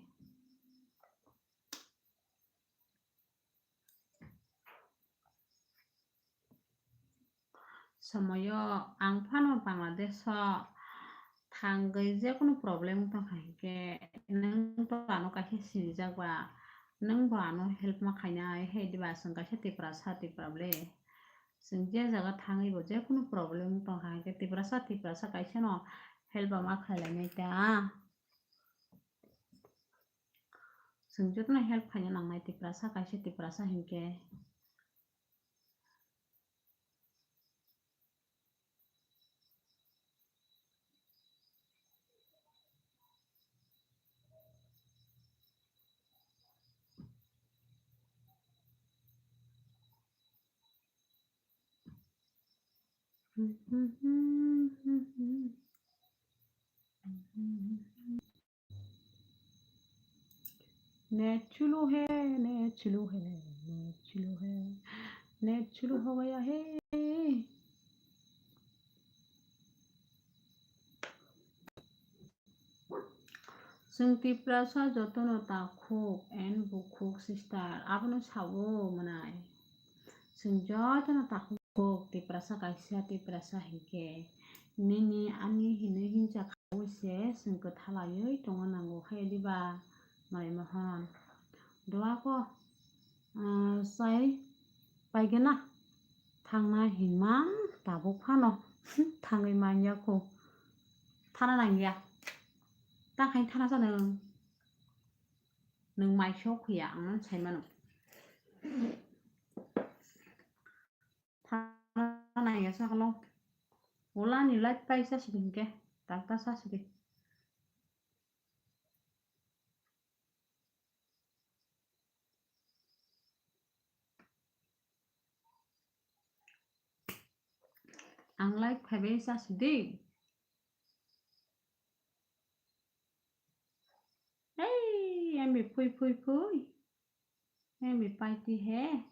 Somoyo ang phano Bangladesh o thangwi jekunu problem wngtong kha hinkhe nwng to ano kaisa sinijak ba, nwng bo ano help ma khainai hai diba? Chwng kaisa Tiprasa, Tipra bwle. Chwng je jaga thangwi bo jekunu problem wngtong kha hinkhe Tiprasa, Tiprasa kaisa no help ma khlai lainai ta. Chwng jotono help khaina nangnai Tiprasa kaisa Tiprasa hinkhe. Net slow hai, net slow hai, net slow hai, net slow ho gaya hai. Chwng Tiprasa jotono takhuk and bukhuk sister, abono sao mwnai. Chwng jotono takhuk Tiprasa kaisa, Tiprasa hinkhe nini ani hinwi hinjak. Oise chwng kwthalaiwi tongna nango, hai diba, Mai Mohon? Doa ko, ah, chai paigena thangna hinma tabuk phano thangwi manya kho. Thana nangya. Ta khai thana sa nwng. Nwng mai sok ya, ang sai mano. Thana nangya sakalo. Ola ni light paisa sidi hinkhe. Takta sa sidi. Ang live khaibai chasi di. Hey, M B phui phui phui. M B paiti he.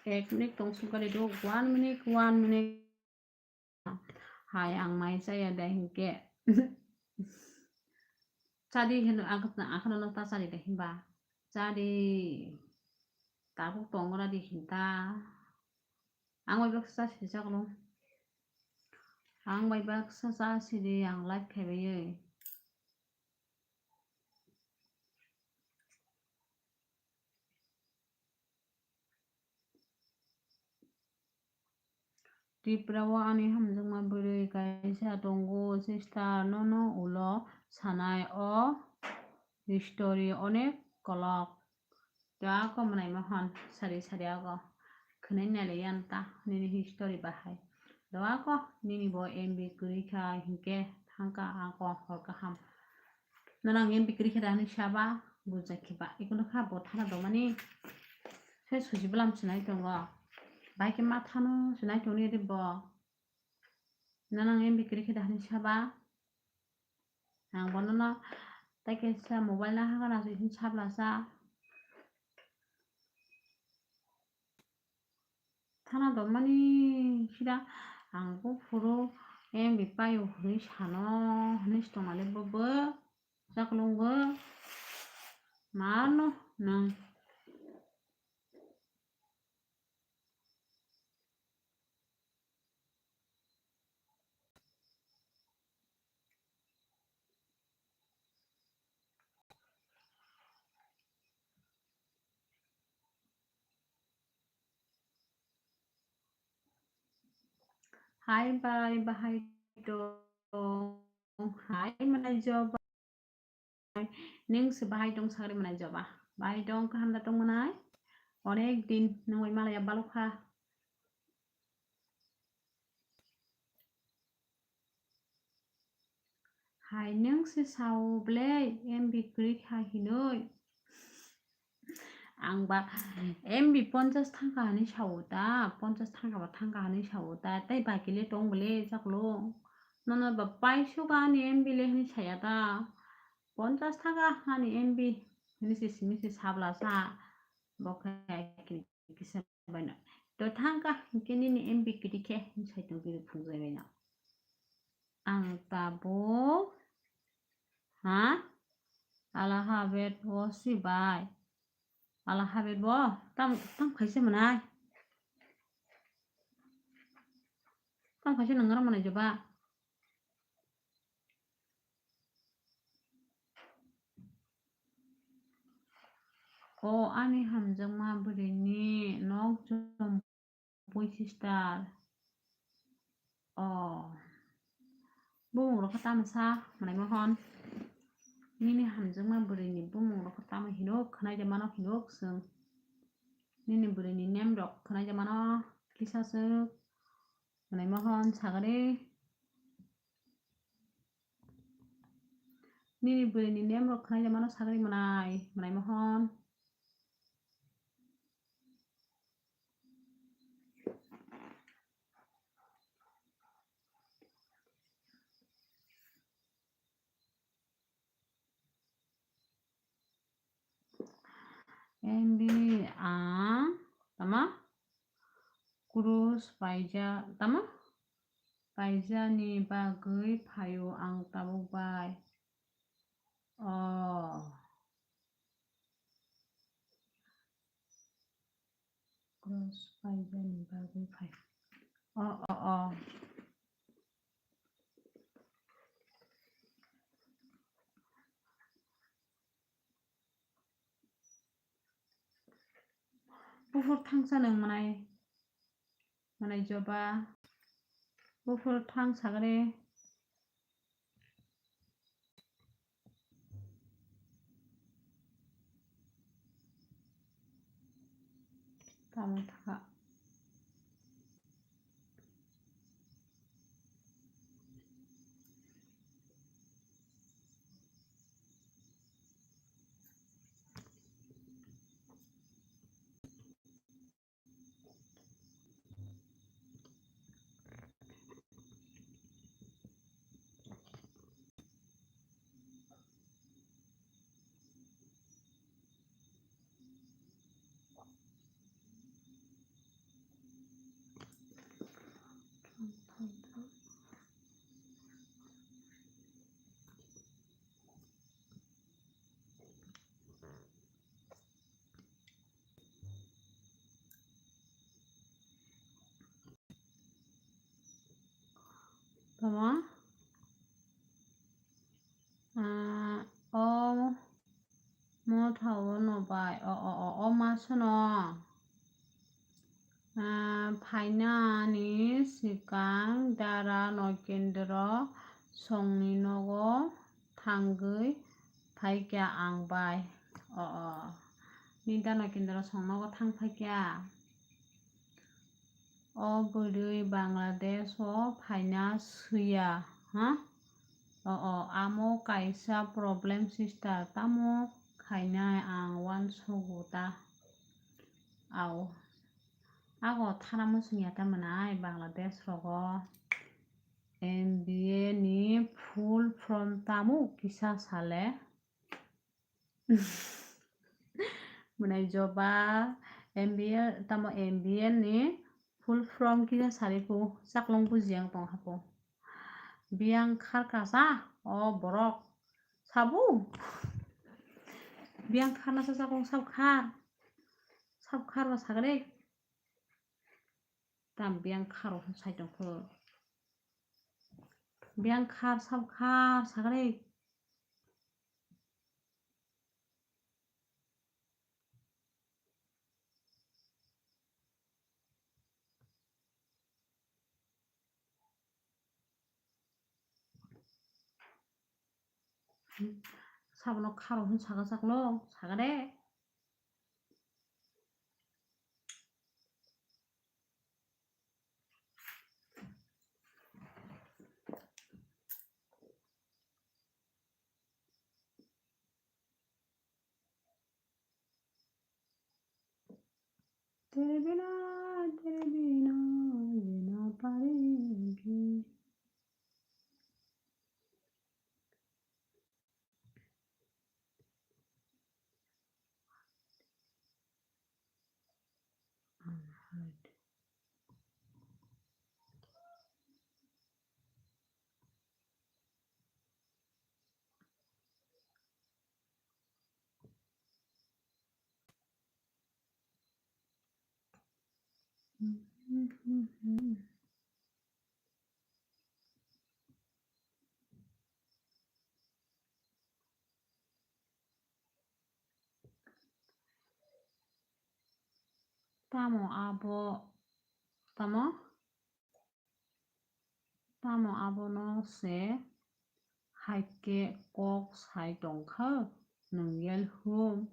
Ek minute tong sukali do, one minute, one minute. Hai, ang mai chaya de hinkhe. Chadi hin, ang khna, ang khna no ta chadi de hinba. Chadi. Tabuk tongra di hinta. Ang bai baksa chadi chaklo. Ang bai baksa chadi, ang live khaibai. Tripura o ani hamjakma bwrwi kaisa tongo, sister, nono ulo sanai o history onek kolok. Tei ako mwnai mohon sari sari ako khwnai nailai yan ta nini history bahai. Do ako nini bo M B kwrwi kha hinkhe thangkha ako hor kaham. Nono ang M B kwrwi khe da hinwi saba, bujak khe ba. Ikono kha bo thana dongmani se suji bwlam se nai tongo. Bai khe ma thano se nai tongni ri bo. Nono ang M B kwrwi khe da hinwi saba. Ang bo nono tei kaisa mobile na hagana se hin sabla sa. Thana dongmani sida ang buphuru M B paio hwnwi sano hwnwi se tongmani bo bo chaklung bo mano nwng. Hai bai, bahai tong. Hai manai joba. Ning se bahai tong sagri manai joba. Bahai tong kaham da tong manai. Onek din nang bai malaya balukha. Hai nwng se sao ble M B kwrwi kha hinwi. Ang ba M B ponchas thangkha hinwi sao ta, ponchas thangkha ba thangkha hinwi sao ta, tei bakile tong bole chaklo. Nono ba paisuk ani M B le hinwi saya ta. Ponchas thangkha ani M B hinwi se simi se sabla sa. Bo khe kisa baino. To thangkha hinkhe nini M B kwrwi khe hinsai tong khe phungjai baino. Ang tabuk, ha? Alahabad o si bai. Alahabad bo tam, tam khaisa manai. Tam khaisa nangara manai joba. O ani hamjakma bwrwini nok chum pui sister. O bumung rok khe tamo sa manai mohon. Nini hamjakma bwrwini bumung rok khe tamo hinuk khwnai de mano hinuk chwng. Nini bwrwini name rok khwnai jamano kisa swk. Mwnai Mohon sagri. Nini bwrwini name rok khwnai jamano sagri mwnai, Mwnai Mohon. N B ang tama? Cross paija, tama? Paijani bagwi phaio ang tabuk bai. Oh. Cross paijani bagwi phai. Oh, oh, oh. Buphur thangsa nwng mwnai, mwnai joba. Buphur thang sagri. Tamo thaka. Tama? Ah, o motha o no bai, o, o, o, o masono. Ah, phainani swkang Dara Nokendro songni nogo thangwi phaikha ang bai. O, o. Ni Dara Nokendro song nogo thang phaikha. O bwrwi Bangladesh o phaina swiya, ha? O, o, amo kaisa problem sister, tamo khainai ang uansugo ta. Au. Ago thana muchungya ta mwnai Bangladesh rogo. M B A ni full form tamo kisa sale. Mwnai joba, M B A, tamo M B A ni full form kisa sariku, chaklong bujiya wng tong hapo. Biyang kharkasa, o borok, sabu? Biyang kharnasa chaklong sab khar, sab khar ba sagre. Tam biyang kharo sai tongkho. Biyang khar sab khar sagre. Sabono kharo hwn saka chaklo, saka de. तेरे बिना, तेरे बिना जीना पाएंगे। Tamo abo, tamo? Tamo abono se hai khe kok sai tongkha nwng yel hum.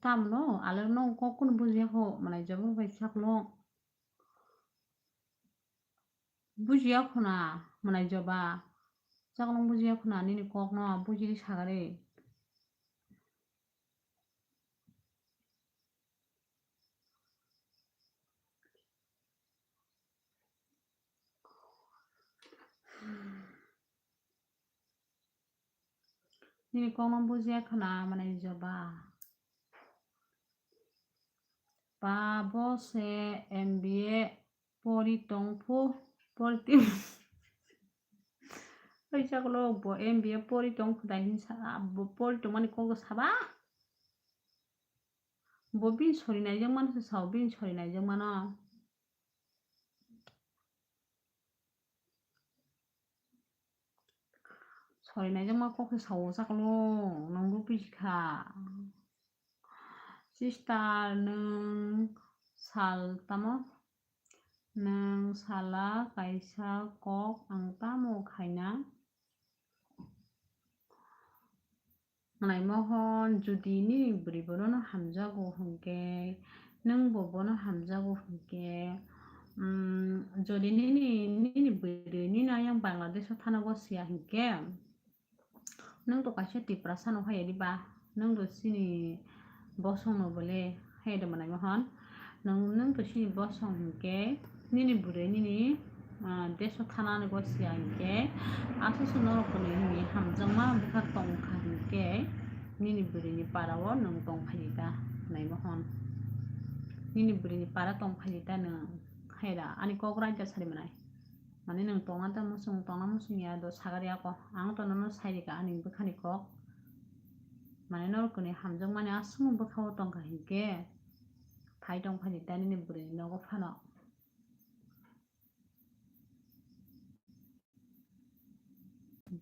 Tamno alero no kok kunu bujiya kho, manai joba bai sakno. Bujiya khuna, manai joba. Chaklong bujiya khuna, nini kokno bujiri sagari. Nini kokno bujiya khuna, manai joba. Ba bo se M B A pori tongphu, pori ti-, Oi chaklok bo M B A pori tongphu dai hin sa, bo pori tongmani kokgo saba? Bo bini sori naijak mano se sao, bini sori naijak mano. Sori naijak ma kok se sao chaklok, nwng bo bisi kha. Sister, nwng sal tamo? Nwng sala kaisa kok ang tamo khaina? Manai Mohon, jodi nini bwrwi bono hamjago hwnkhe, nwng bo bono hamjago hwnkhe, mm, jodi nini, nini bwrwi nini ayang Bangladesh o thana gosiya hwnkhe, nwng to kaisa Tiprasa no hai di ba, nwng to chini bosong no bole hai do Manai Mohon. Nwng, nwng to chini bosong hinkhe, nini bwrwi nini, ah, deso thanani gosiya hinkhe, aswk se norok kwnwi hwnwi hamjakma bwkha tongkha hinkhe, nini bwrwini para o nwng tongphai ta, Manai Mohon. Nini bwrwini para tongphai ta nwng, hai da, ani kok raida sari manai. Mane nwng tongna ta muchung, tongna muchung ya do sagari ako. Ang to nono sai rika ani bwkhani kok. Mane norok kwnwi hamjakmani aswkno bwkha o tongkha hinkhe, phai tongphani ta nini bwrwini nogo phano.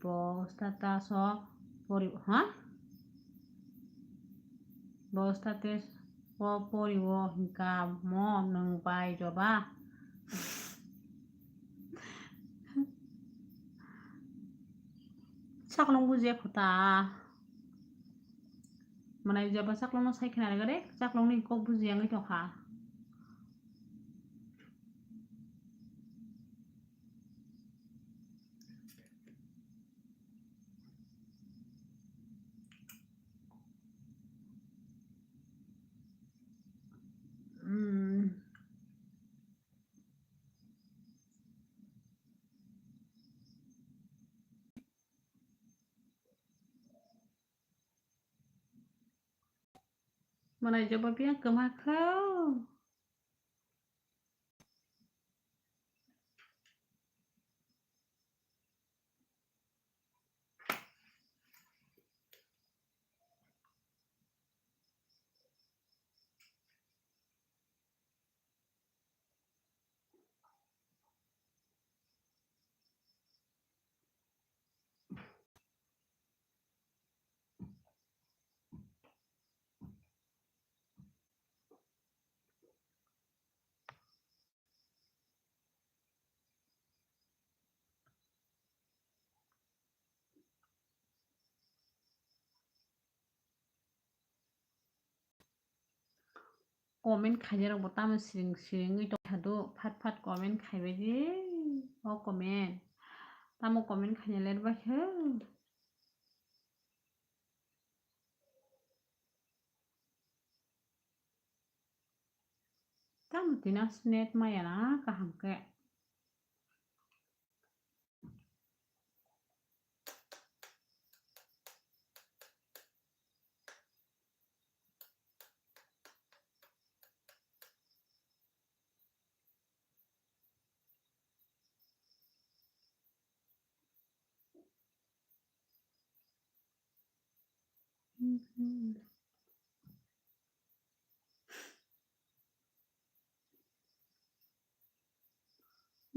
Bo status o pori, ha? Bo status o pori o hinkha mo nwng bai joba. Chaklong bujiya kho ta. Manai joba chaklongno sai khna rega de, chaklongni kok bujiya wngwi tongkha. Mm. Manai joba biya kwma kho. Comment khainai rok bo tamo siring siring wngwi tongkha do, phat phat comment khaibai di. O comment, tamo comment khaina ler bai khe. Tamo tini aswk net maya na kaham khe.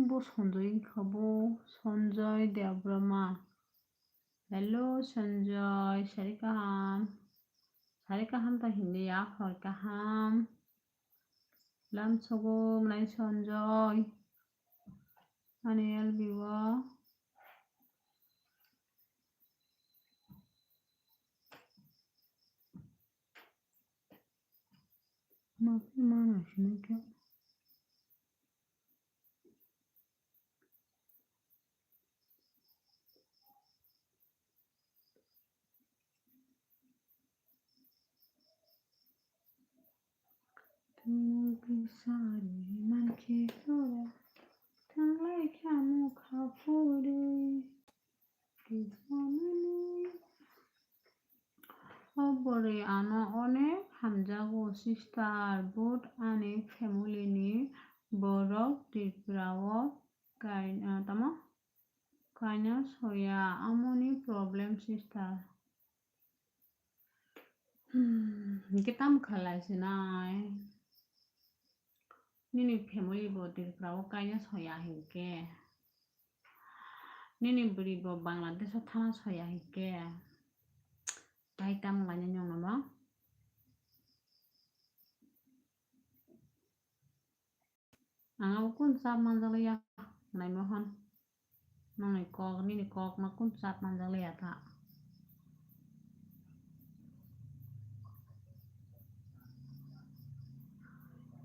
Bo Sanjoy wngkha bo, Sanjoy Debbarma. Hello Sanjoy, sari kaham? Sari kaham ta hinwi ya, hor kaham. Lamsogo mwnai Sanjoy. Ani L B o. Mana sini khe. Tungmung kisa ri mankhe jora, thanglai kha mokha phuri. Kisamani. O bwrwi ano onek hamjago sister, but ani family ni borok Tripura o kai-, ah, tamo kaina soya, amoni problem sister. Hmm, hwnkhe tamo khalai sinai? Nini family bo Tripura o kaina soya hinkhe, nini bwrwi bo Bangladesh o thana soya hinkhe, tai tamo laina nongno no? Ang abo kunu chap manjak liya, naima hwn. Nongni kok, nini kok no kunu chap manjak liya ta.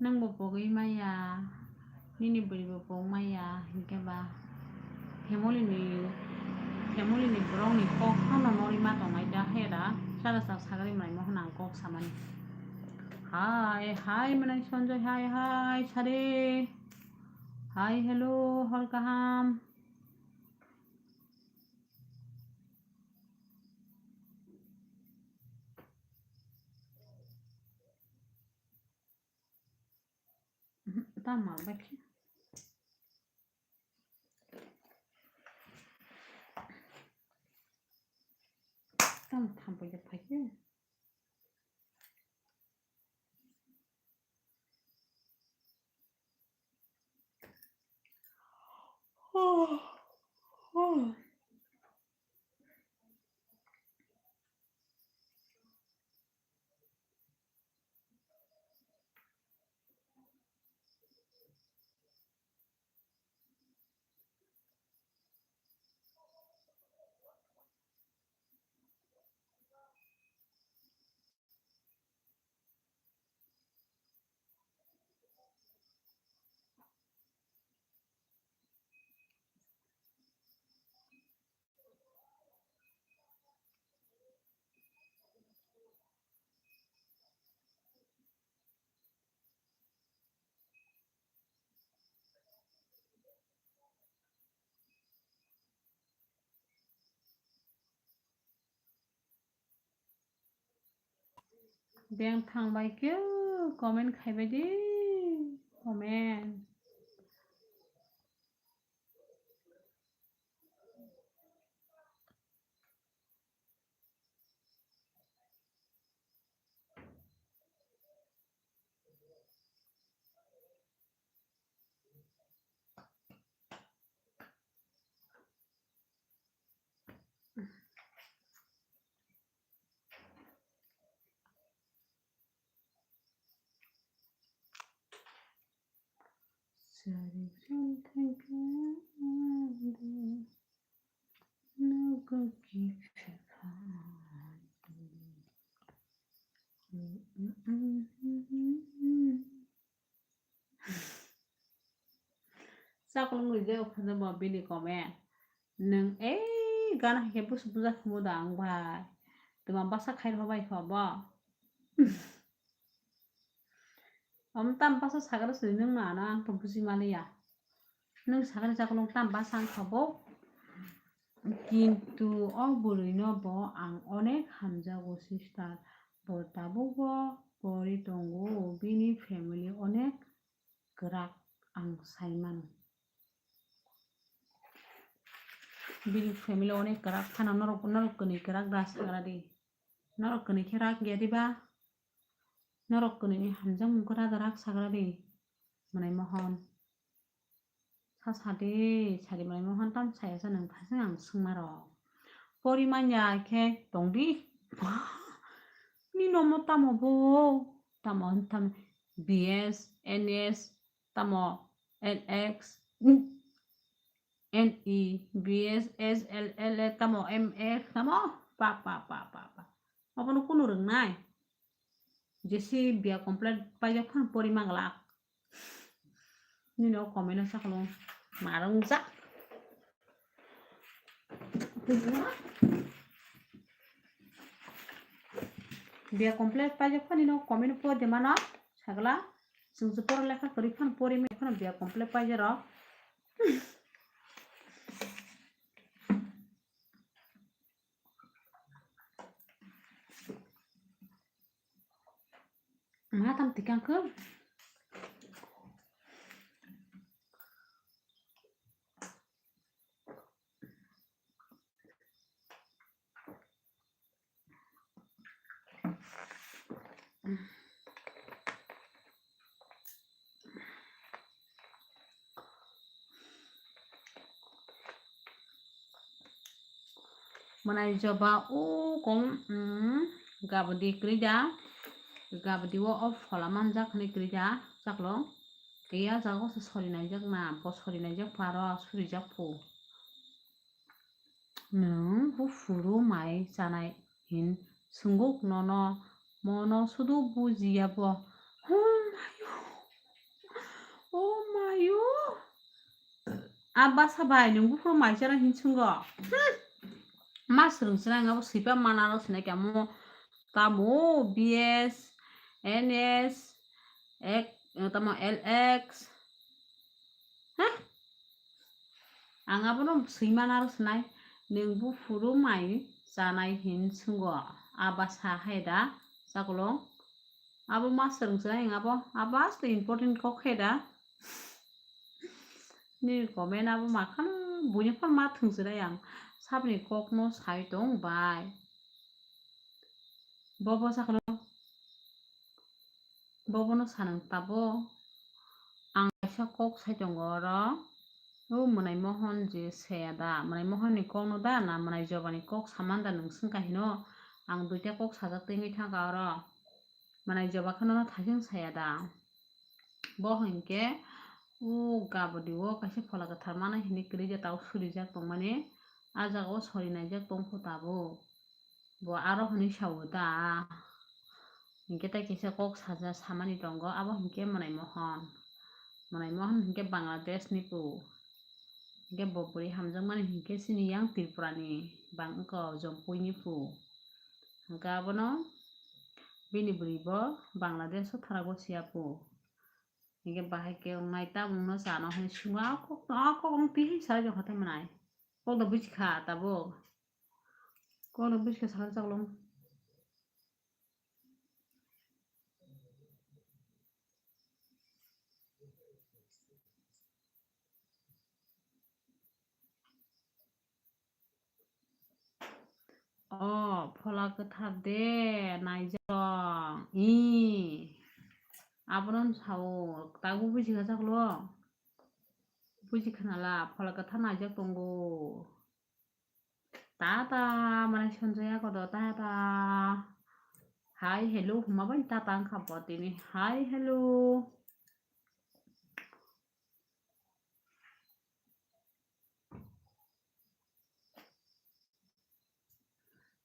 Nwng bo pogwi maya, nini bwrwi bo pog maya, hinkhe ba family ni, family ni borok ni kok phano nori ma tongnai da, hera sada sa sagri mai mo hwnna ang kok samani. Hi, hi, mwnai Sanjoy, hi, hi, Sade. Hi, hello, hor kaham. Tamo bai khe. Tamo thampui de phai khe. Beng thang bai khe comment khai bai di, comment. Sari sari thangkhe nogo kisa kha. Chakolong rwgwi o phano bo bini comment. Nwng ei gana hai khe busu buja khumu da ang bai. Twma basa khai rw bai kho bo. Omo tam basa sagra sini nwng no ano ang to buji maliya. Nwng sagra chakolong tam basa wng kha bo. Kintu o bwrwi no bo ang onek hamjago sister. Bo tabuk bo pori tongo, bini family onek kwrak ang sai mano. Bini family onek kwrak phano norok, norok kwnwi kwrak da sagra di. Norok kwnwi khe rak ya diba? Norok kwnwi ni hamjakmung kwrak da rak sagra di. Mwnai Mohon. Sa sadi, sadi mwnai Mohon tam saya sa nwng thasing ang swngma rok. Pori manya khe tong di. Ni nomo tamo bo? Tamo, tamo B S, N S, tamo L X, N E, B S, S L L, tamo M F, tamo pa, pa, pa, pa, pa. Abono kunu rwngnai? Jesi B A complete paijak phano pori manglak. Nini o comment o sakno marung jak. B A complete paijak phano nini o comment o pori de mano sagla. Chwng se pora lekha kwrwi phano pori mani phano B A complete paijak rok. Ma tam tikang khe. Mwnai joba o kong, mm, gabodi kwrwi da, gabodi o, o phola manjak hinwi kwrwi da, chaklo. Tei a jaga o se sori naijak na, bo sori naijak pha aro surijak phu. Nwng buphuru mai chanai hin swnguk nono, mono sudu bujiya bo. Oh mayo, oh mayo. A basa bai nwng buphuru mai chanai hin swnguk. Hmm. Ma swrwng sinai abo swipa mana ro sinai kamo. Tamo B S, N S, ek, tamo L X. Hah? Ang abono swimana aro swnai, nwng buphuru mai chanai hin swnguk, abo sa hai da, chakolong? Abo ma swrwng swnai ang abo, abo asle important kok hai da. Nini comment abo ma khano buino phano ma thwng swnai ang, saboni kokno sai tong bai. Bobo sakno. Bobono sanang tabo. Ang kaisa kok sai tongo oro. O Mwnai Mohon je saya da, Mwnai Mohon ni kokno da na Mwnai Joba ni kok saman da nwng swngkha hino? Ang duita kok sajak twi wngwi thangkha oro. Mwnai Joba kheno no thaichung saya da. Bo hinkhe o gabodi o kaisa phola kwthar mana hinwi kwrwi ja tao surijak tongmani. A jaga o sori naijak tongkho tabuk. Bo aro hwnwi sao da. Hinkhe tei kisa kok saja samani tongo, abo hinkhe Mwnai Mohon. Mwnai Mohon hinkhe Bangladesh ni pu. Hinkhe bo bwrwi hamjakmani hinkhe chini yang Tripura ni bang wngkha o Jompui ni pu. Hinkhe abono bini bwrwi bo Bangladesh o thana gosia pu. Hinkhe bahai khe wngnai tabuk no chana hwnwi swngo, a kok no, a kok no twi hai sai jokha tei mwnai. Kok da bujikha tabuk. Kok no bujikha sakha chaklong. O phola kwthar de naijak. I. Abono sao. Tabuk bujikha chaklong. Bujikha nala phola kwthar naijak tongo. Tata, mane Sanjaya kodo, tata. Hi, hello, huma bai tata wngkha bo tini. Hi, hello.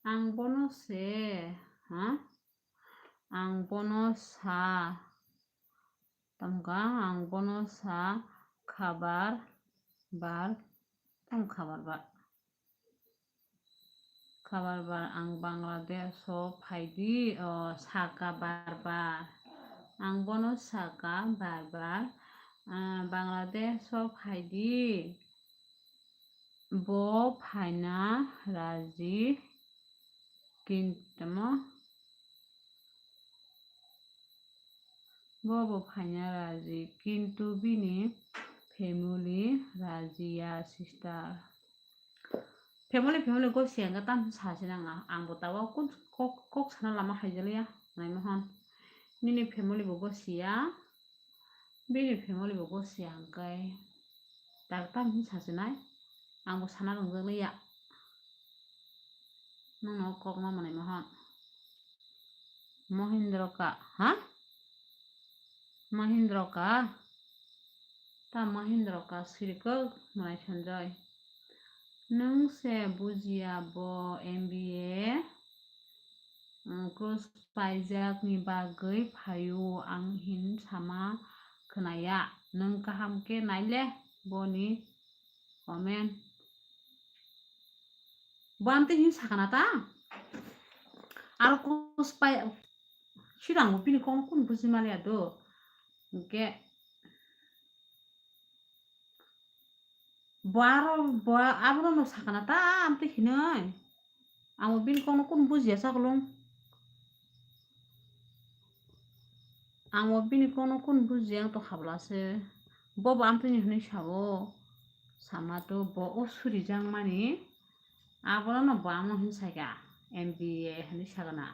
Ang bono se, ha? Ang bono sa, tamkha, ang bono sa khabar bar, tam khabar bar. Khabar bar, ang Bangladesh o phaidi, o, saka bar bar. Ang bono saka bar bar, ah, Bangladesh o phaidi. Bo phaina raji, kintu mo, bo bo phaina raji, kintu bini family raji ya, sister. Family, family go siya, ang tam sa se nang, ang bo tawa kok, kok, kok sana lama hai jaliya, nai mohon. Nini family bo go siya. Bini family bo gosi hwnkhe tak tam hinwi sasinai, ang bo sana rwngjak liya. Nwng no kok ma mwnai mohon. Mohindra ka, ha? Mahindra ka? Ta Mahindra ka siri kok mwnai Sanjay. Nwng se bujiya bo M B A. mm, cross paijakni bagwi phaio ang hin sama khwnaya. Nwng kaham khe naile boni comment. Bo amtwi hin sakana ta? Aro cross pai, sirango bini kokno kun buji maliya do. Hwnkhe bo aro, bo abono no sakana ta amtwi hinwi. Amo bini kokno kun bujiya chakolong. Amo bini kokno kun bujiya wng tong kha bwla se. Bobo amtwini hinwi sao. Sama to bo o surijakmani. Abono no bo amo hinwi sakha. M B A hinwi sakha na.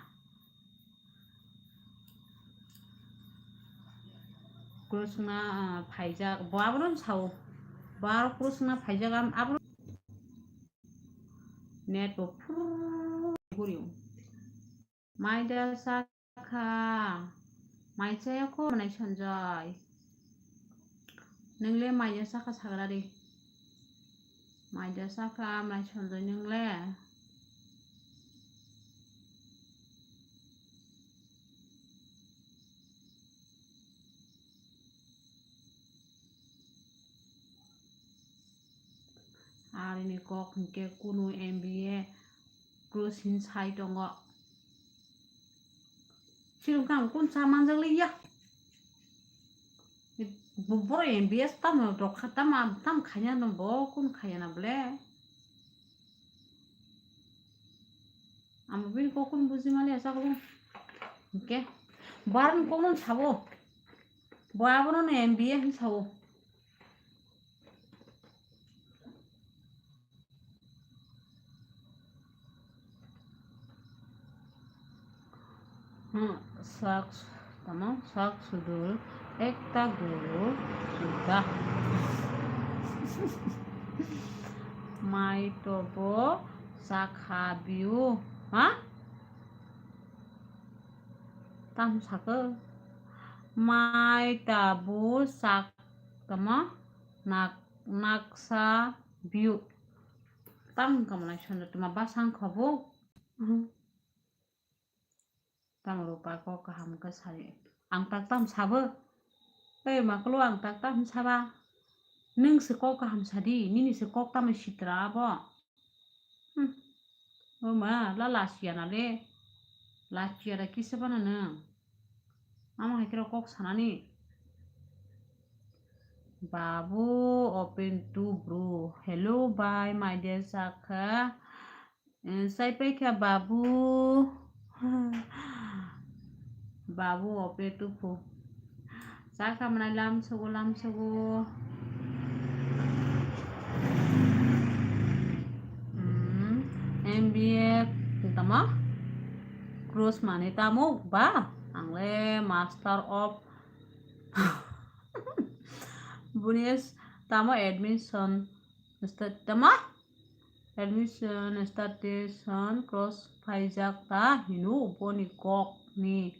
Cross wngna, ah, phaijak. Bo abono no sao. Bo aro cross wngna phaijak, am-, abono net bo phuru guriyo. Maida sakha. Mai chaya kho, mwnai Sanjay. Nwngle maida sakha sagra di. Maida sakha, mwnai Sanjay nwngle. Arini kok hinkhe kunu M B A cross hin sai tongo. Chirwng kang kun cha manjak liya. Bo-, borok M B S tamo rok kha, tamo, tamo khaiya no bo kun khaiya na ble. Amo bini kok kun buji maliya chakolong. Hwnkhe bo aroni kokno sabo. Bo abono no M B A hin sao. Hmm, sak, tamo, sak sudur, ekta guru, suda. Mai tobo, sakha biu, ha? Tam sakha. Mai tabu, sak, tamo, nak, naksa biu. Tam kamalai sonjo tuma basang khobo. Tamo rupa kok kaham khe sari. Ang tak tam sabo. Ei maklo ang tak tam saba. Nwng se kok kaham sadi, nini se kok tamo sitra abo. Hmm. O ma, la lachiya na le. Lachiya da kisa bana nwng. Amo hai khe kok sanani. Babu open to bro. Hello bhai, my dear sakha. Eh, sai paikha babu. Babu ope tupu. Sakha mwnai lamsogo, lamsogo. Hmm, M B A tamo? Cross mane tamo ba? Angle master of Bunis tamo admission sta-, tamo? Admission, statation, cross phaijak ta hino boni kok ni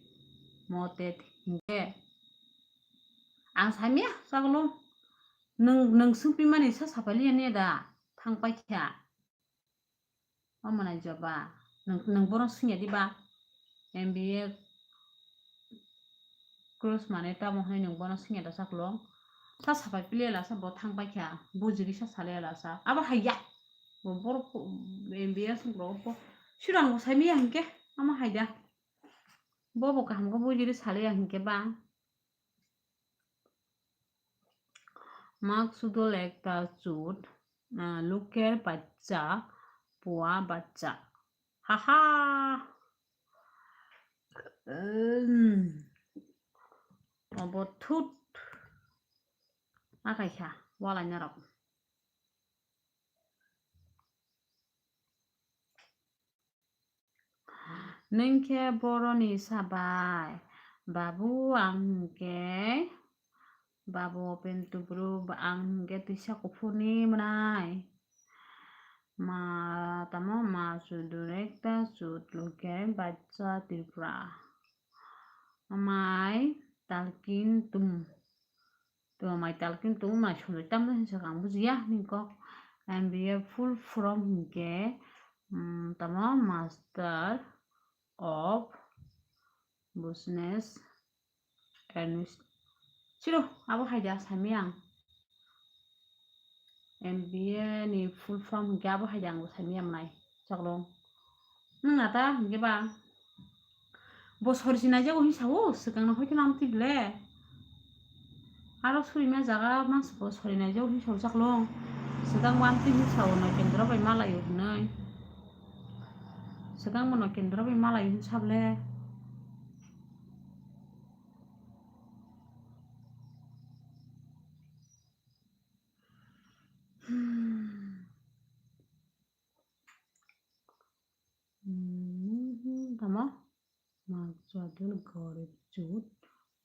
mote hinkhe. Ang saimya sagalo nwng, nwng swngpimani sa sapailiya ne da thang paikha. Omo nai joba, nwng, nwng bono swngya diba? M B A cross mane tamo hai nwng bono swngya da sakolong. Sa sapai piliya lasa bo thang paikha, bujiri sa salaya lasa. Abo haiya. Bo borok M B A song rok bo. Siran bo saimiya hinkhe, amo haida. Bo bo kaham khe bujiri salaya hinkhe ba. Maksudul ekta chut, ah, luker bachcha, pua bachcha. Haha. Umm. Obo thut. Akaikha, walaina rok. Nwng khe boroni sabai, babu ang hwnkhe, babu open to bro, ang hwnkhe twisa kuphurni mwnai. Ma tamo ma sudur ekta sut luker bachcha Tripura. Amai talkin tum. Tamo mai talkin tum mai sundui tamno hinsa kang bujiya ni kok. M B A full form hinkhe, mm, tamo master of Business Administration. Chiro, abo hai da sami ang. M B A ni full form hwnkhe abo hai da ang bo sami ang nai. Chaklong. Nwng na ta hwnkhe ba. Bo sori si naijago hin sao, swkang no hoito nam twi ble. Aro suri ma jaga mas bo sori naijago hin sao chaklong. Swkang bo amtwi hin sao no kendro bai malaio hinoi. Swkang bo no kendro bai malaio hin sable. Hmm, tamo? Makjadul gorib jut,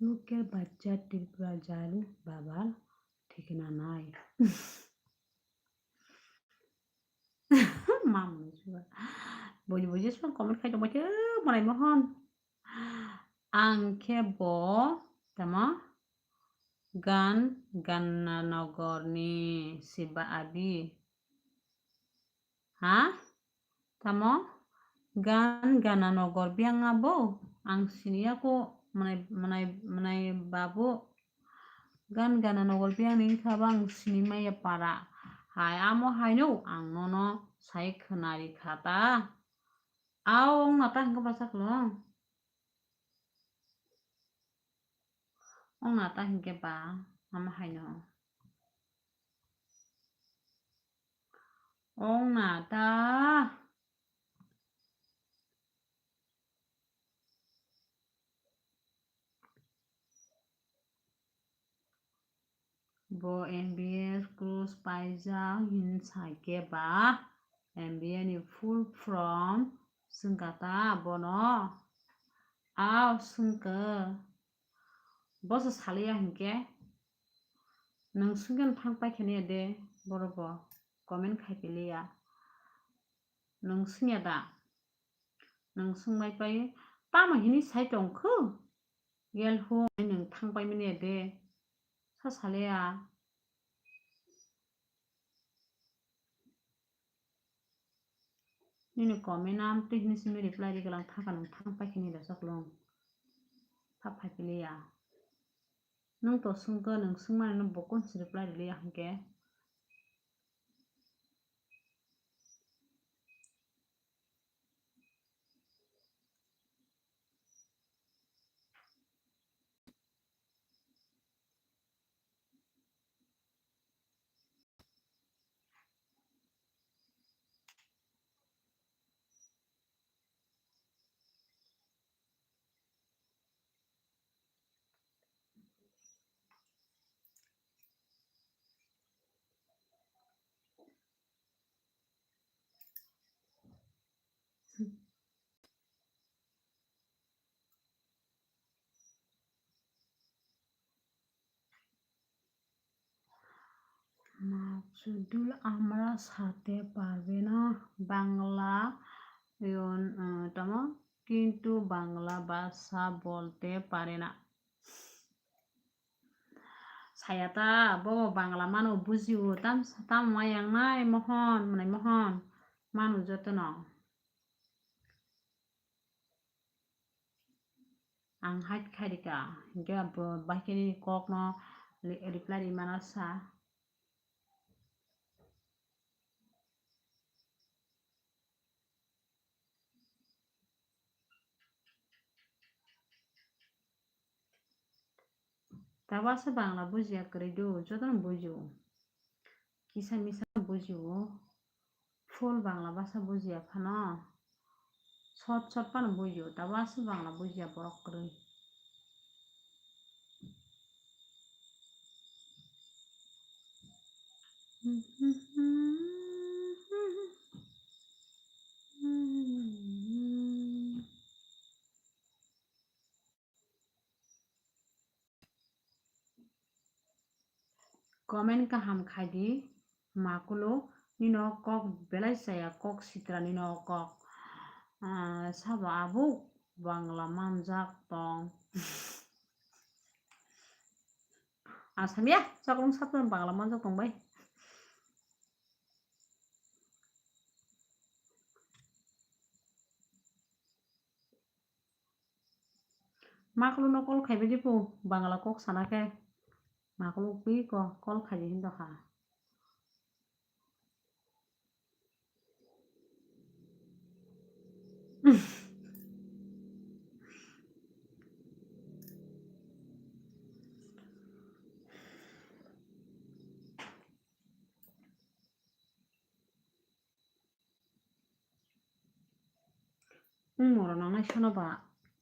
luker bachcha Tripura jal babar thikna nai. Mamung sugar. Buji buji song comment khai tongbai khe, Monai Mohon. Ang khe bo, tamo? Gan Gananogorni siba abi. Ha? Tamo? Gan Gananogor biyang abo? Ang siniya ko mwnai, mwnai, mwnai babu. Gan Gananogor biyang ni kha ba ang sinimaya para. Hai amo haino ang nono sai khwnari kha ta. Aw, ong na ta hwnkhe bwsa kwlwng. Ong na ta hwnkhe ba, amo haino. Ong na ta. Bo M B A crush paijak hin sai khe ba, M B A ni full form swngkha ta bono? Aw, swngkha. Bosa saliya hinkhe, nwng swngkhe thang paikha niya de, borok bo comment khai piliya. Nwng swngya da? Nwng swngbai pai, tamo hini sai tongkhu? Gel hu, nwng thang pai mani de. Sa saliya. Nini comment am twi hini simi reply ri galang thangkha nwng thang paikha ni da chaklong. Tha phai piliya. Nwng to swngkha, nwng swngmani no bo kun si reply riliya hinkhe. Maksudul আমরা সাথে পারবে না, বাংলা ইয়ন, আহ, tamo, কিন্তু বাংলা ভাষা বলতে পারে না. Saya ta, bo Bangla mano bujio, tam, tam wayang nai Mohon, mwnai Mohon, mano jotono. Ang hide khai rika, hinkhe abo bahai khe nini kokno re-, reply ri mano sa. Tabasa Bangla bujiya kwrwi do, jotono bujio. Kisa misa bujio. Full Bangla bhasha bujiya phano. Short short phano bujio. Tabasa Bangla bujiya borok kwrwi. Comment kaham khai di, makulo, nino kok belai chaya, kok sitra nino kok. Ah, sabo abuk Bangla manjak tong. Asamiya, chakrung satung Bangla manjak tong bai. Maklu no call khaibai di pu, Bangla kok sana khe. Maklu pi ko call khai di hin do kha. Wng moro nangnai sono ba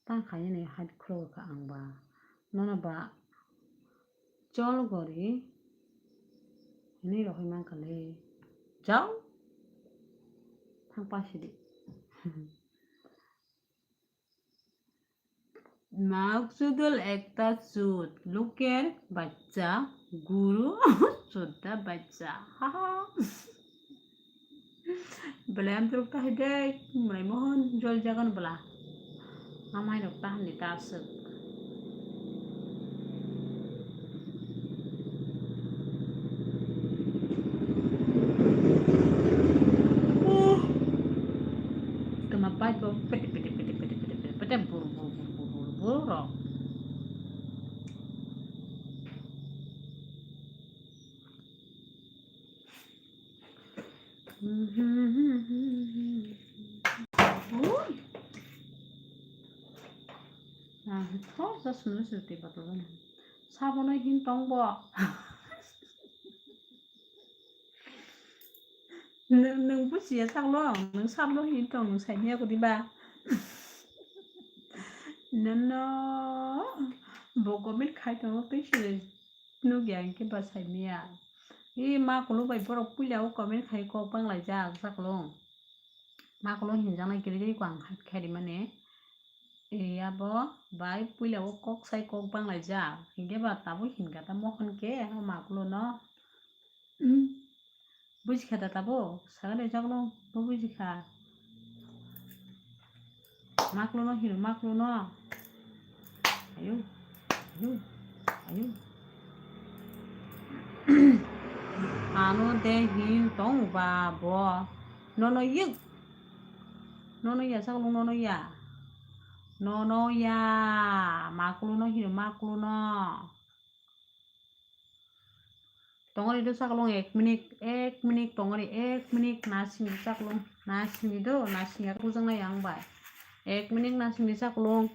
tang khainani hai khulogwi kha ang ba. Nono ba chol gori hinwi rohoi mankha le. Jao. Thang pasidi. Maksudul ekta chut, luker bachcha, guru chudda bachcha. Ha ha. Belai amtwrwk ta hai de, Mwnai Mohon jol jagan bwla. Amai rok ta handi ta aswk. Kema pai ko pete pete pete pete pete pete pete bur bur bur bur bur bur rok. Ui. Ah, thok sa sunu sunu tei bottle gana. Sabono hin tong bo. Nwng, nwng bujiya saklo, nwng sablo hin tong, nwng saimanya kudi ba. Nono, bo comment khai tongo tei se nukya hinkhe ba saimanya. E ma kulu bai borok puila o comment khai kok banglaijak saklo. Ma kulu hinjaknai kiri kiri ko ang khai rimani. E abo bai puila o kok sai kok banglaijak. Hinkhe ba tabuk hinkha ta mohon khe o ma kulu no. Bujikha da tabuk? Sagani jagno bo bujikha. Makluno hino, makluno. Ayo, ayo, ayo. Ano de hin tong ba bo. Nono yek. Nono ya, saklung nono ya. Nono ya. Makluno hino, makluno. Tongori do saklung ek minute, ek minute tongori, ek minute nasing do saklung, nasing do, nasing ya kujang na yang bai. Ek minute nasing di saklung.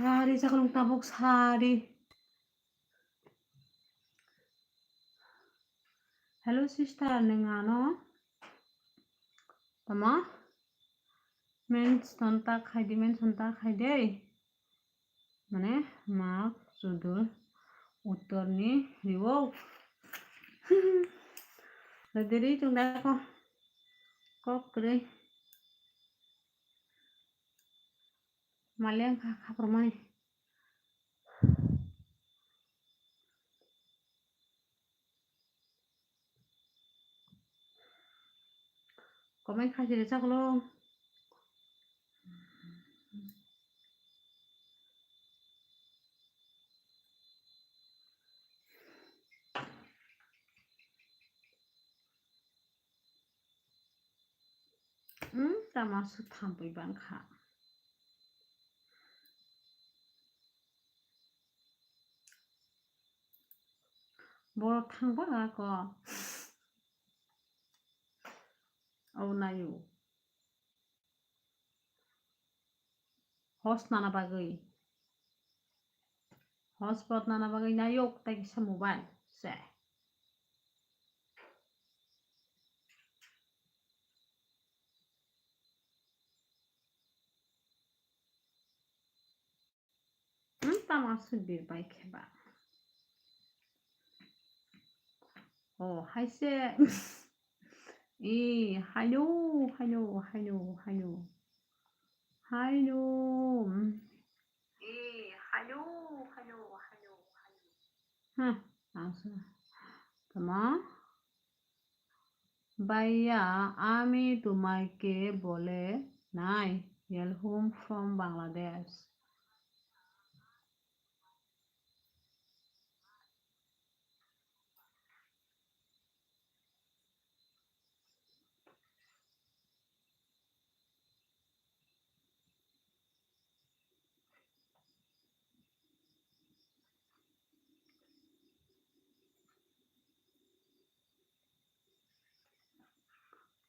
Sari, saklung tabuk sari. Hello sister, nwng ano tamo mention ta khai di, mention ta khai de. Mane mak sudul uttor ni riwo. Nadiri chung da ko kok kre. Maliang kha khapor mani. Comment khai siri chaklo. Hmm, tama su thampui bangkha. Borok thangba ako. Au nayo. Hos nana bagwi. Hotspot nana bagwi nayok tei kisa mobile se. Hmm, tama sui bir bai khe ba. Oh, hai se. Eh, haino, haino, haino, haino. Haino. Eh, haino, haino, haino, haino. Huh, ang sa. Tama? Bhaiya, ami tumai ke bole nai. Yelhum from Bangladesh.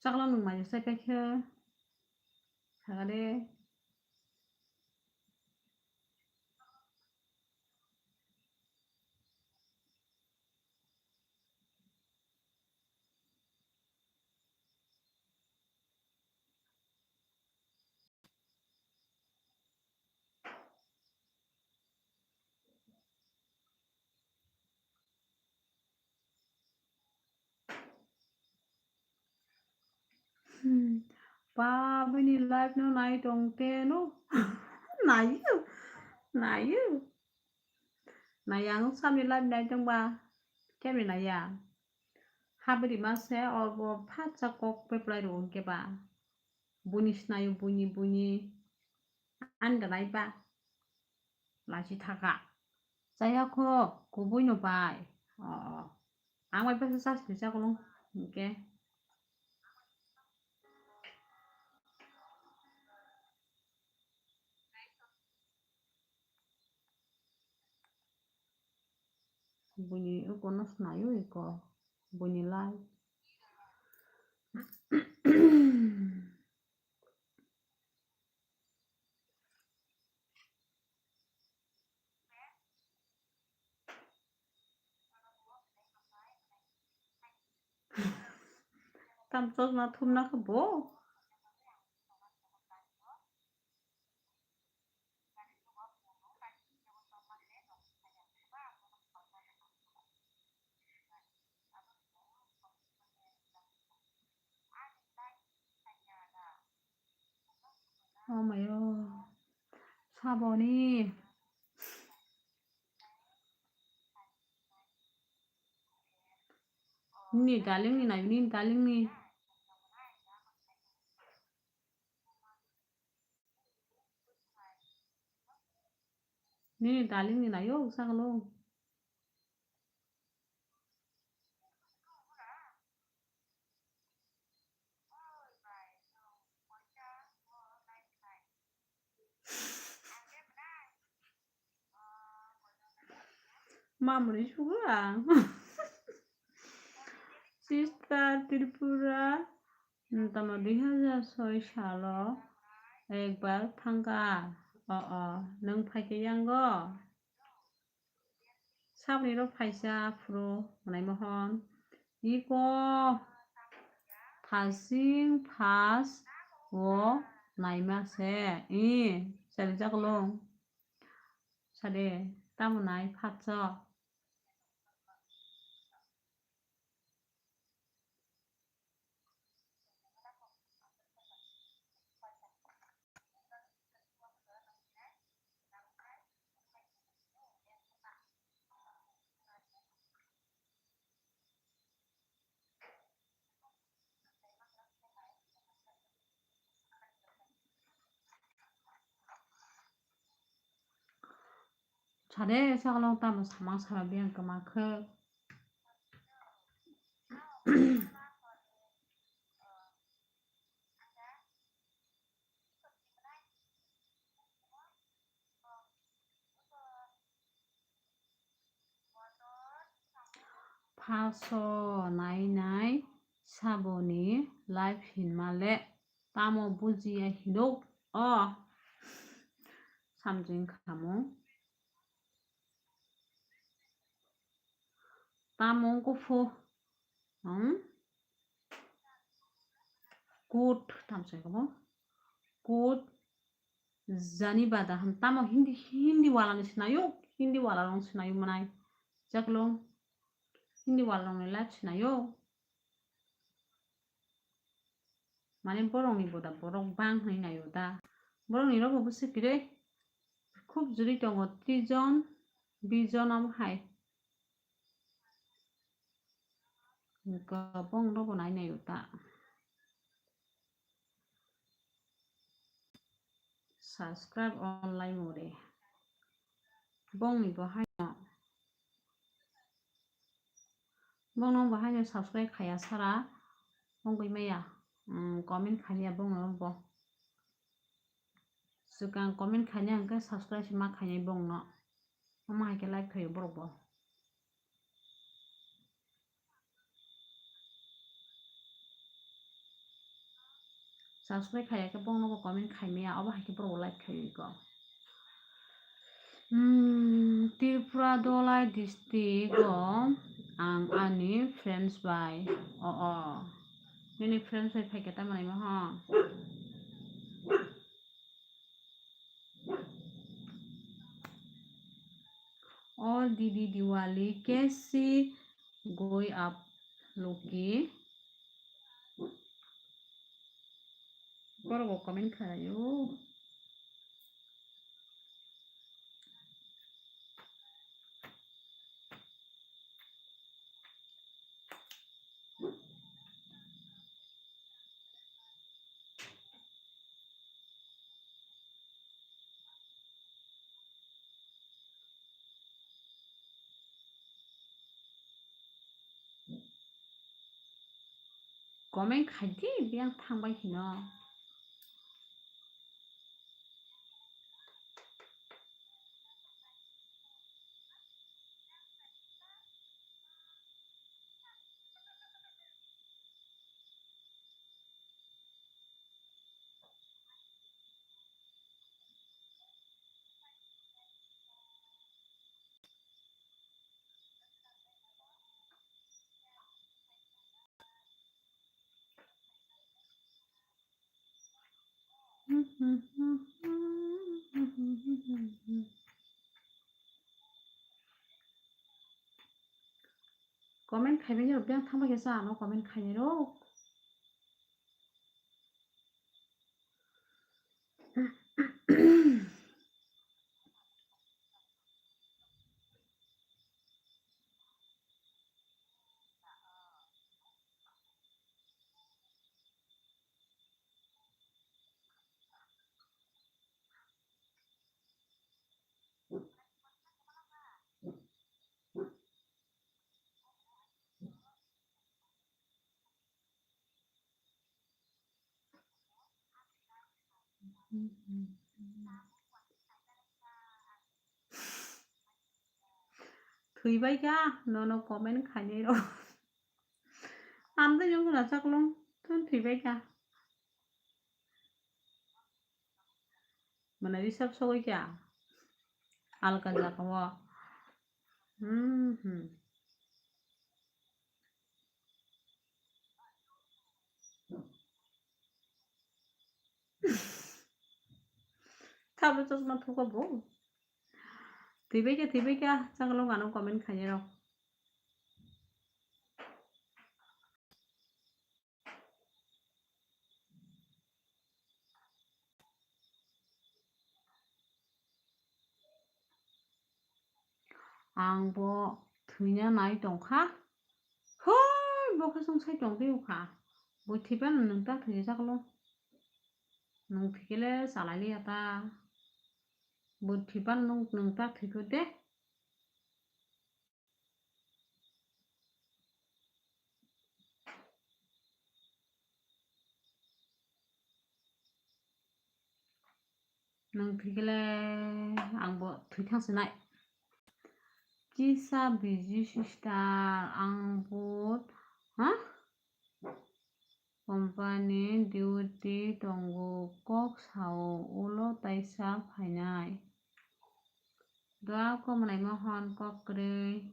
Chakla nwng mai sai paikha. Sagade. Hmm. Ba, bini live no nai tong te no. Nayo. Nayo. Naya ang sami live nai tong ba. Kemi naya. Habri ma se obo phatsa kok peplai ro ke ba. Buni snayo buni buni. An ganai ba. Lachi thaka. Chaya kho, kubui no bai. O, o. Ang bai besa chas ni chakolong. Hingke. Buni uko no snayo iko. Buni lai. Tam chosma thumna khe bo. Oh my God. Saboni. Nini darling ni nayo, nini darling ni. Nini darling ni nayo, sagalo. Mamri sugo ang. Sister Tripura, tamo dui hajar soi salo ekbar thangkha. O, o, nwng phaikhe yango. Saboni ro phaisa phuru Mwnai Mohon. Iko phasing phas o naima se. I, sari jaklong. Sade, tamo nai phatsa. Sade, sakalong tamo samang sara biyang kwma khe. Phaso nai nai saboni live hinma le tamo bujiya hinuk o samjing khamung. Tamo wngkha pho, hmm? Kut, tamo sai kabo. Kut, jani bada ham. Tamo Hindi, Hindi wala ni sinayo, Hindi wala rong sinayo manai. Jaklong. Hindi wal rokni live sinaio. Mane borokni boda borok bang hwnwi naio da. Borokni rokbo bwswk kwrwi khub juri tongo, tris jon, bis jon omo hai. Gabang rokbo nai naio da. Subscribe onlai more. Bongni bo haino. Bongno bo haino subscribe khaya sara wngwi maya. Mm, comment khaimaya bongno bo. Swkang comment khaina hwnkhe subscribe se ma khainai bongno. Omo hai khe like khaio borok bo. Subscribe khaiya khe bongno bo comment khaimaya, obo hai khe borok bo like khaio iko. Hmm, Tripura Dholai district o ang ani friends bai. O, o. Nini friends bai phaikhe tamo naima ho? All Didi Diwali, kaisi goi aap log ki? Borok bo comment khlaio. Comment khaidi, biyang thangbai hino. Comment khaimani rok biyang thangbai khe sa ano comment khainai rok. Thwibai kha, nono comment khainai rok. Amtwi nung khna chaklung, tun thwibai kha. Mane risap sogwi kha. Alka jaga o. Hmm, hmm. Tabuk chosma thuka bo. Thwibai kha, thwibai kha, chaklung ano comment khainai rok. Ang bo thwina nai tongkha. Hoi, bo khe chwng sai tongphi wngkha. Bo thwiphano nwng ta thwi jak lo. Nwng thwikhe le chalai liya ta. Bo thwiphano nwng, nwng ta thwikho de. Nwng thwikhe le ang bo thwi thang sinai. Kisa busy sister, ang bo, ha? Company duty tongo, kok sao, ulo taisa phainai. Doa Komlai Mohon, kok kwrwi.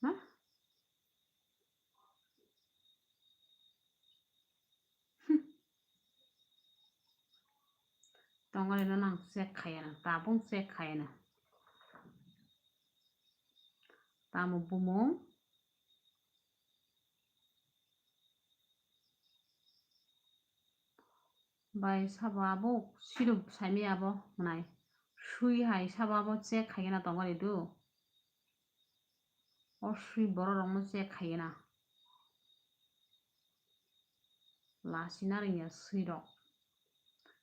Ha? Tongani no nang check khaiya na, tabung check khaiya na. Tamo bumung. Bai sabo abo sirop saimaya abo nai. Sui hai sabo abo check khaigena tongari do. O sui borok rokno check khaigena. Lasi narwngya sui rok.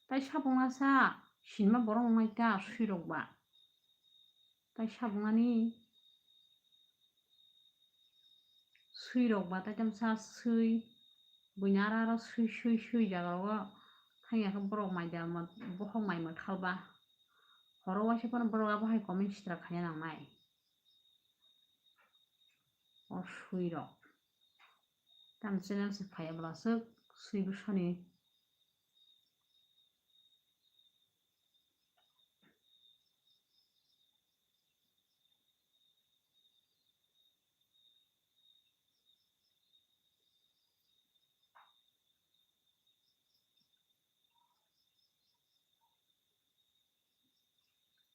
Tai sabungna sa sinma borok wngnai ta sui rok ba. Tai sabungani sui rok ba tai tamsa sui buini aro aro sui sui sui jaga rogo thangya khe borok mai da bokhok mai mwthal ba. Horo waisa phano borok abo hai comment sitra khaina nangnai. O sui rok. Tam channel se phaiya bwlaswk swi bwsani.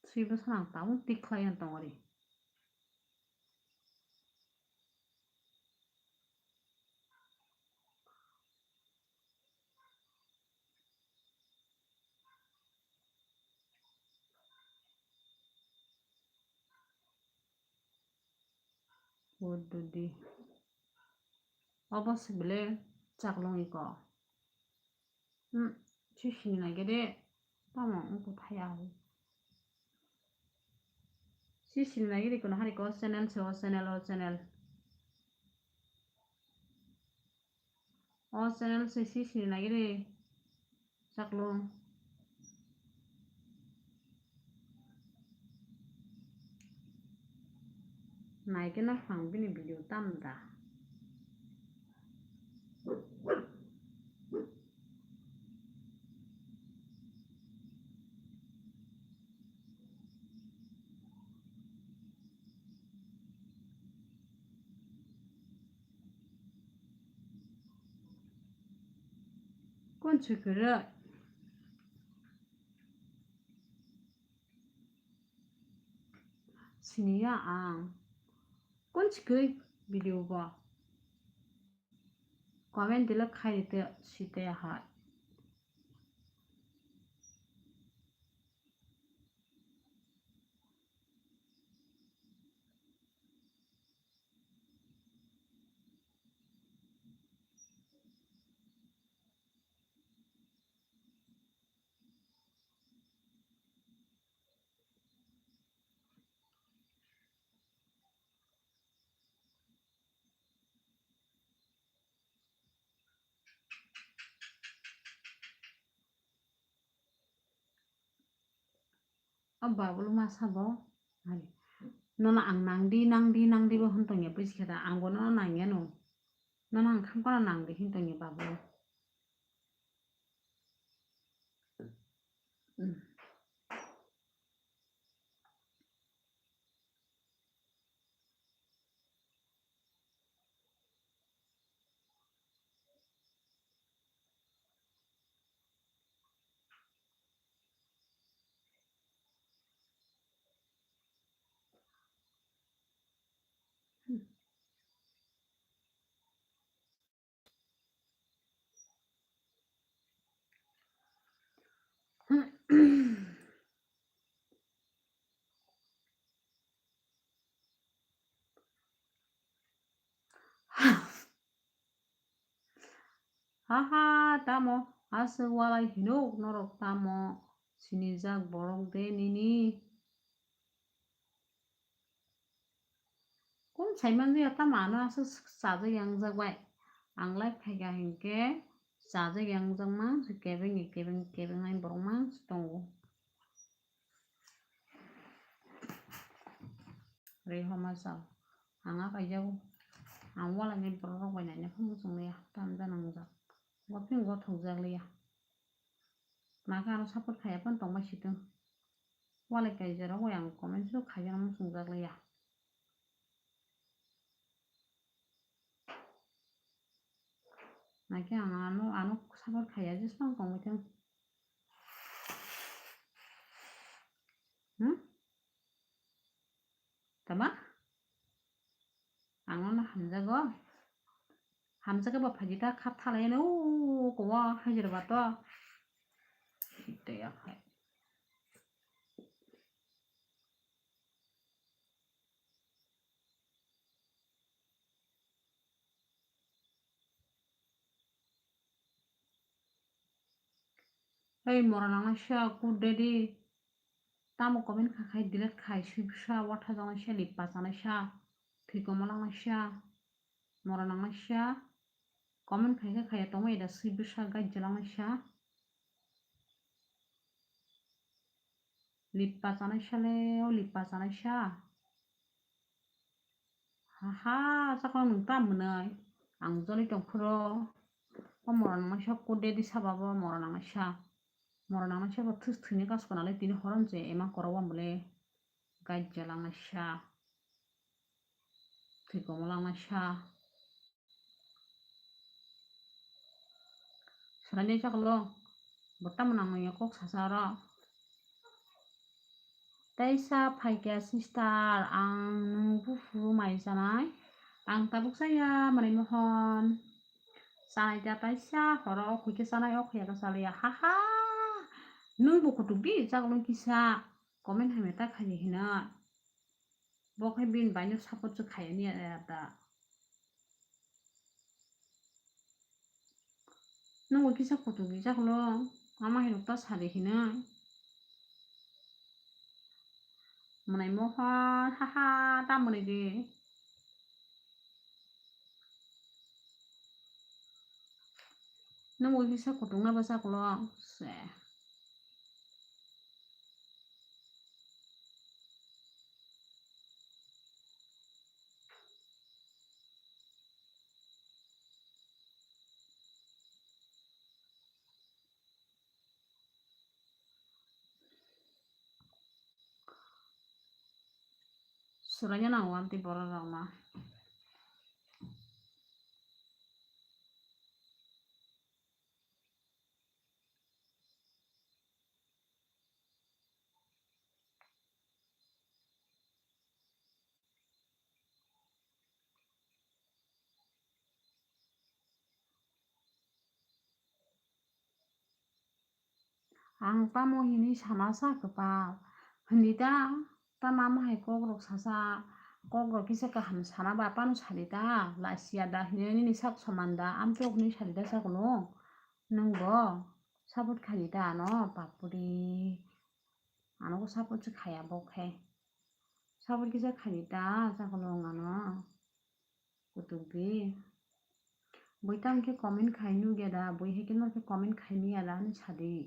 Swi bwsano ang tabuk tik khlai ang tongori. Hududi. Obo se bele chaklong iko. Hmm, si sini nai gede. Tamo wngkha thaya. Si sini nai gede kono hari ko channel se o channel o channel. O channel se si sini nai gede. Chaklong. Naikhe naphang bini video tamda. Konsi kwrwi. Siniya ang. Konsi kwrwi video bo. Comment delete khai rite site hai. O babul masa bo, hai, nono ang nangdi, nangdi, nangdi bo hwn tongya, buji khe da, ang bo nono nangya no, nono ang khamkha no nangdi hwn tongya babul. Hmm. Haha, tamo aswk walai hinuk norok, tamo sinijak borok de nini? Kum saimanjak ya, tamo ano aswk chajak yangjak bai. Ang lai phaikha hinkhe chajak yangjak mang, kebeng kebeng kebeng nai borok mang tongo. Rihoma chao. Ang a kaijago. Ang walani borok rok bai naina phano muchung liya. Tam janang jak. Bo phim go thok jak liya. Naka ano support khaiya phano tongma situng. Walai kaija rok bai ang comment rok khaiya muchung jak liya. Naki ang ano, ano support khaiya jeswng tongwi thang. ma? Ang no hamjago. Hamjakhe bo phaidi ta khap thalai no, o kowa hajira ba to. Tei ya khai. Hei, mora nangnaisa, kudedi. Tamo comment kha khai delete khai, sibsa, watha jangnaisa, lippa chanaisa, thwikomo langnaisa, mora nangnaisa. Comment khai kha khaya tongma eda, sibsa, gaijja langnaisa. Lippa chanaisa le, o lippa chanaisa. Haha, chakla nwng ta mwnai. Ang joli tong phuro. O mora nangnaisa kudedi saba bo mora nangnaisa. Mora nangnaisa bo thus thwini kasko nalai tini horom je ema koro bo mole. Gaijja langnaisa. Thwikomo langnaisa. Swraini chaklo. Bo tamo nangmanya kok sasa oro. Teisa phaikya sister, ang nwng buphuru mai chanai. Ang tabuk chaya, Manai Mohon. Chanai ta taisa, horo o khuikhe chanai, o khuya khe chaliya. Haha! Nwng bo kutuk di, chaklo kisa. Comment hamya ta khaidi hino. Bo khe bini bai no support se khaiya ni ya da. Nwng bo kisa kutuk rijak lo, ama hai rok ta sadi hino. Mwnai Mohon, haha, ta mwnai di. Nwng bo kisa kutung na bwsa kolong se. Swraina nango amtwi borok rokno. Ang tamo hinwi sana sa kwpal? Hwnwi ta, tamo amo hai kokrok sasa, kokrok kisa kaham sana ba phano sadi ta, lachia da hinwi nini sak soman da, amtwk hinwi sadi da chaklo. Nwng bo support khaidi ta ano, papuri. Ano ko support se khaya bo khe. Support kisa khaidi ta chaklo ang ano. Kutuk di. Bui tamo khe comment khai nukya da, bui hai khe no khe comment khai miya da hinwi sadi.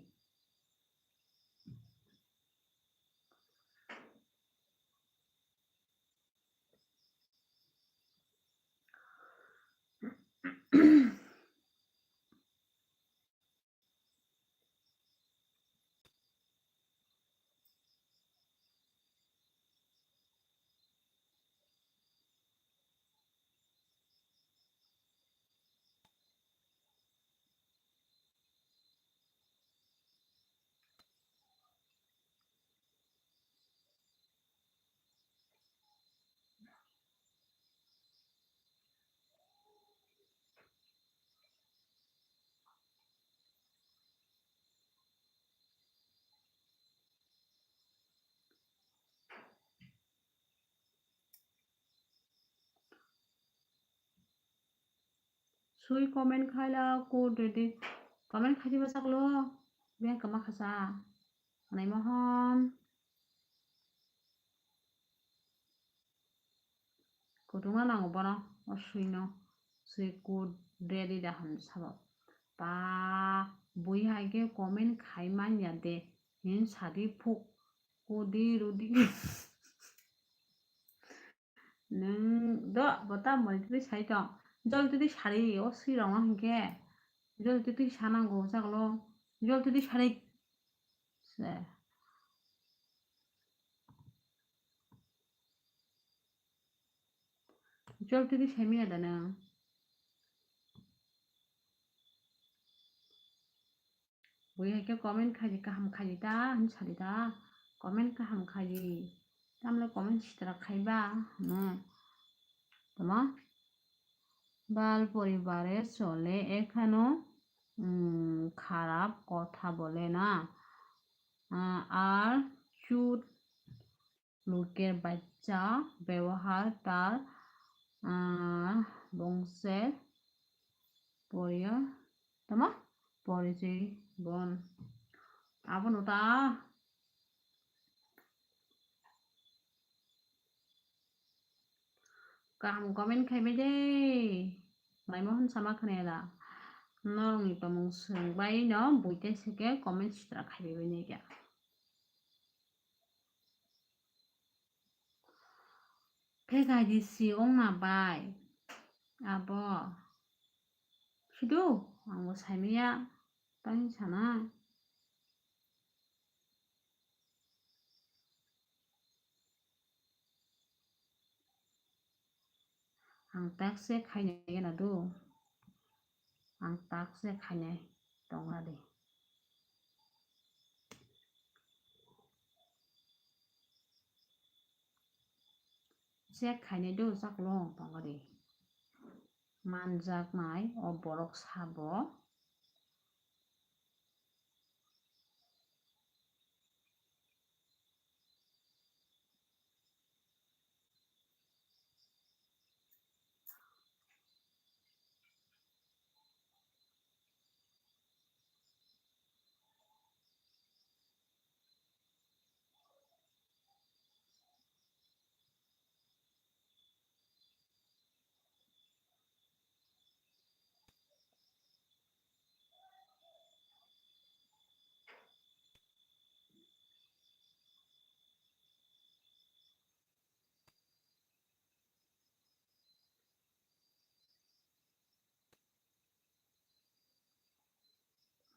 Sui comment khaila code ready. Comment khaidi bwsaklo. Beng kama khasa. Manai Mohon. Kutung na nango bono. O sui no. Sui code ready da hwn sabo. Pa bui hai khe comment khai manya de. Hin sadi phuk. Kudi rudi. Nwng do bota moi twi sai tong. Jol twi sari o swi rong hinkhe. Jol twi sanango chaklo. Jol twi sari. Se. Jol twi sai miya da nwng. Bui hai khe comment khaidi kaham khaidi ta, hin sadi ta. Comment kaham khaidi. Tamle comment sitra khaiba, no? Tama? Bal poribare chole ekhano, mm, kharap kotha bole na. Ah, ar chut লোকের বাচ্চা ব্যবহার তার, আহ, বংশের পরিয়-, tama? পরিচয় বন। Abono ta kaham comment khaibai de. Maimo hwn sama khwnaya da. Norokni tongmung swngbai no buitei se khe comment sitra khaibai bai nai khe. Khe kaidi si wngna bai. Abo. Sido, ang bo saimaya. Tani sana. Ang tak se khainai gana do. Ang tak se khainai tongna de. Check khainai do chaklong tongna de. Manjaknai o borok sabo.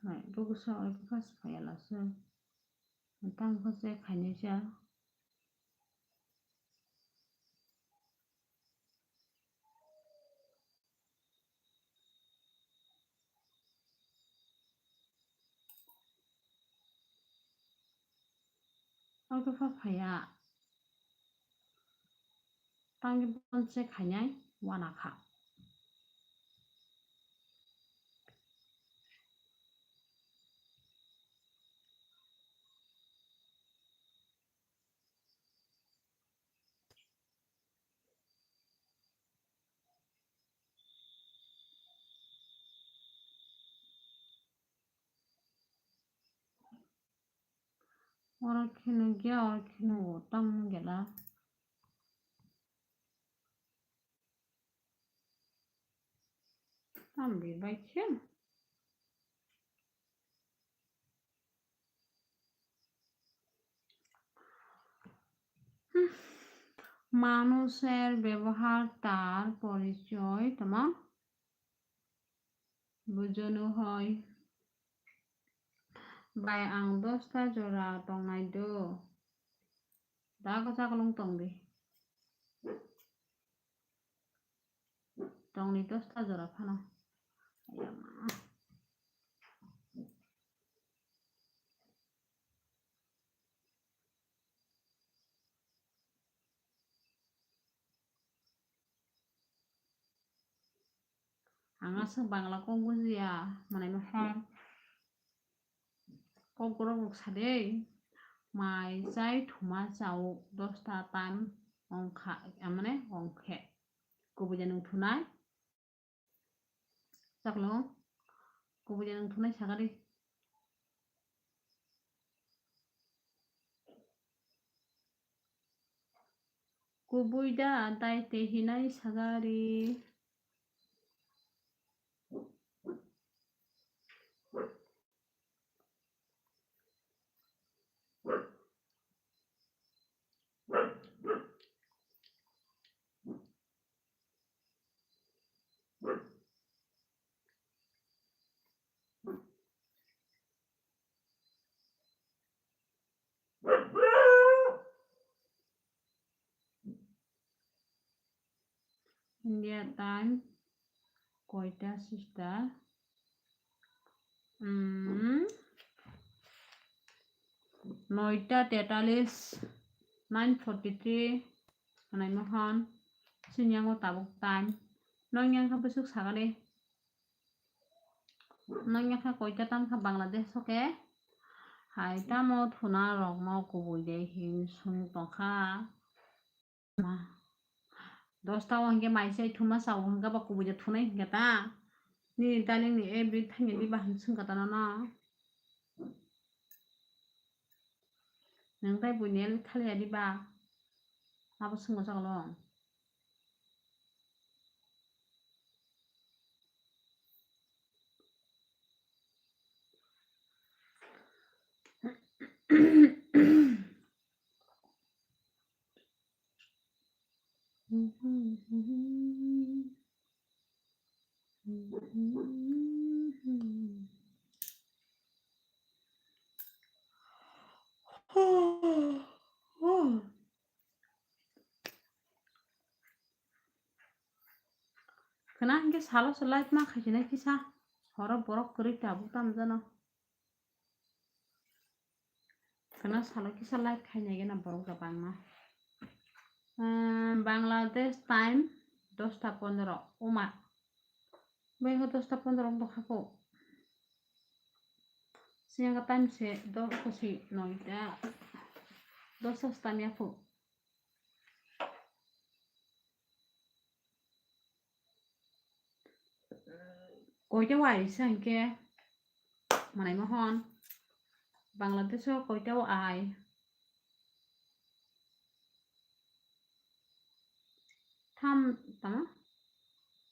Hai, bukusa oi kha se phaiya lasa. Tang kha se khainai sa. Auto pha phaiya. Tangwi bonse khainai wana kha. Oro kheno gya, oro kheno o, tamo gela. Tambi bai khe. Hmm. মানুষের ব্যবহার তার পরিচয়, tamo? Bujono hoi. Bai, ang dosta jora tongnai do. Da kwchak lung tong di. Tongni dosta jora phano. Ayama. Ang aswk Bangla kok bujiya, manai ma kha. Kokborok rok sa de, mai chai thuma chao dosta time ongkha, mane ongkhe. Kubui de nwng thunai. Chaklo. Kubui de nwng thunai sakari. Kubui da dai te hinai sagari. India time koita, sister? Hmm. Noita tetalis. Nine forty three, Khwnai Mohon, chini yango tabuk time. Nong yang kha bwswk sakani. Nong yang kha koita tam kha Bangladesh o khe. Hai tamo thuna rokno kubui de hin sung tongkha. Ma. Dosta o hinkhe mai sai thuma sao hinkhe ba kubui de thunai hinkhe ta. Nini darling ni every thangya diba hin sung kha ta nono. Nang tai buini elwi thaliya diba? Abo swngo chaklo. Khwna hinkhe salo se live ma khaisina kisa. Horo borok kwrwi tabuk tamo jano. Khwna salo kisa live khainai gana borok da bangma. Umm, Bangladesh time dosta pondro. Oma. Bai ho dosta pondro wng tongkha kho. Siyang time se dosta si noita. Dosta se tamya kho. Koita wai sa hinkhe Manai Mohon. Bangladesh o koita wai. Tham tamo?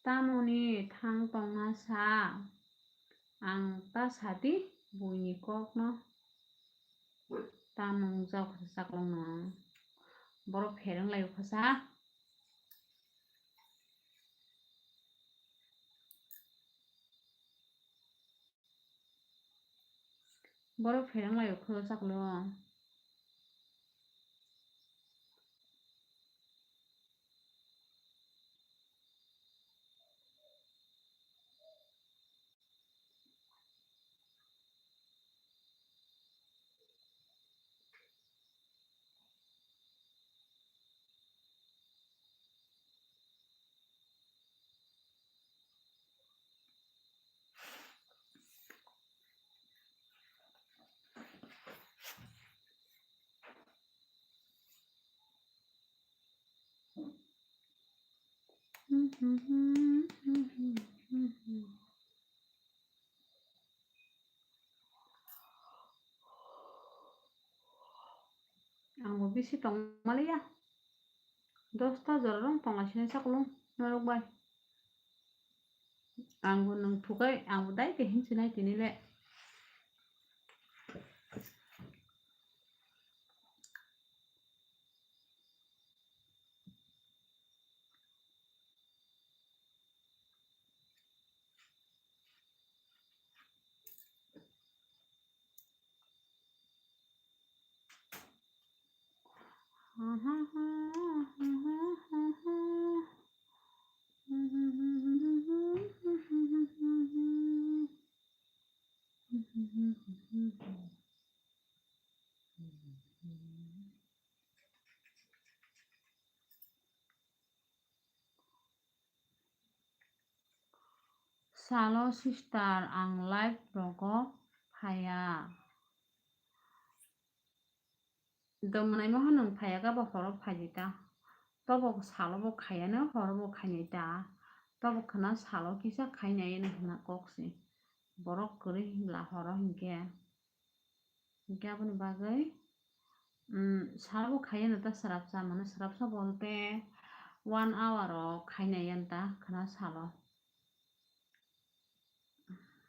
Tamoni thang tongna sa. Ang ta sadi buini kokno. Ta nungjak kha saklongno. Borok phereng lai kha sa. Borok phereng lai kha saklo. Ang bo bisi tongmaliya. Dosta jora rong tongla sini saklung norok bai. Ang bo nung thukai, ang bo dai ke hinsinai tini le. Salo sister, ang live rogo phaiya. Domonai mohonong phaiya gabo horo phaidi ta. Tobo salo bo khaiyano, horo bo khainai ta. Tobo khna salo kisa khainai hwnna kok se. Borok kwrwi hinla horo hinkhe. Hinkhe aboni bagwi, mm, sabo khaiyano ta swrapsa, mane swrapsa bolte one hour o khainai yan ta khna salo.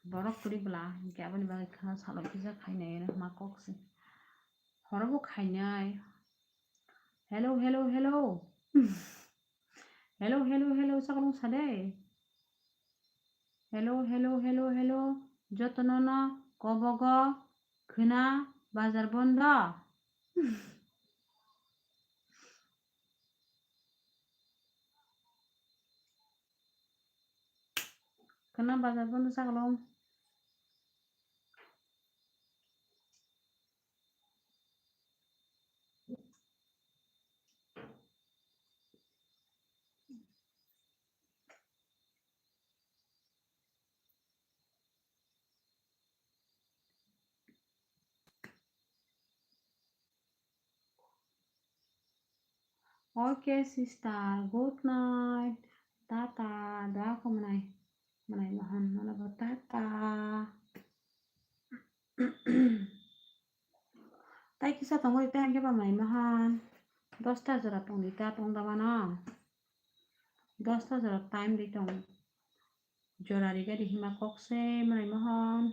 Borok kwrwi bwla hinkhe aboni bagwi khna salo kisa khainai yan hwnma kok se. Horo bo khainai. Hello, hello, hello. Hello, hello, hello, saklung sade. Hello, hello, hello, hello. Jotono no kobogo khwna bazar bondo. Khwna bazar bondo saklung. Okay, sister, good night. Tata, doa kho mwnai. Mwnai mohon, nono bo tata. Tai kisa tongwi, tai hwnkhe ba mwnai mohon. Dosta jora tongdi ta, tong da mano. Dosta jora time di tong. Jora riga di hima kok se mwnai mohon.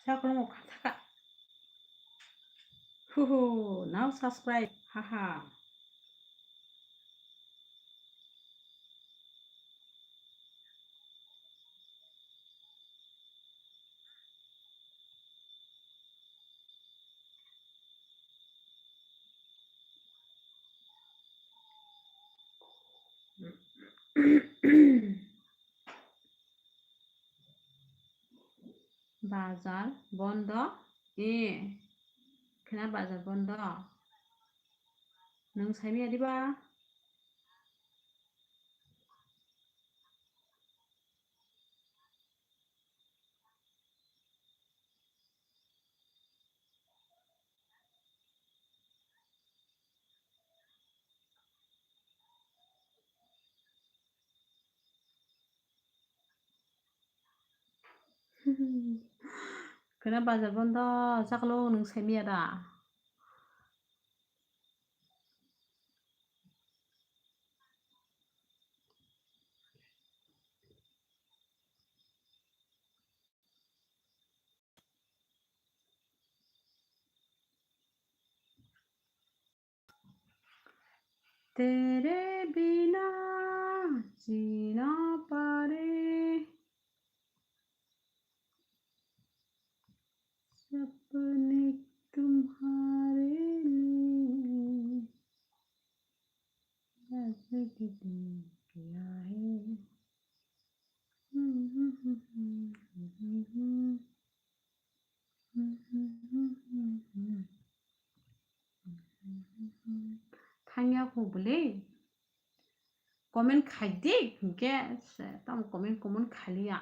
Sakolong o kha thaka. Huhu, now subscribe. Haha. Bazar bondo. E, khena bazar bondo. Nwng saimaya diba? Khena bazar bondo, sakolong nwng saimaya da? तेरे बिना जीना पारे, सपने तुम्हारे लिए, ऐसे कितने किया है। Thangya kho bwle. Comment khai di, hinkhe se tamo comment, comment khaliya.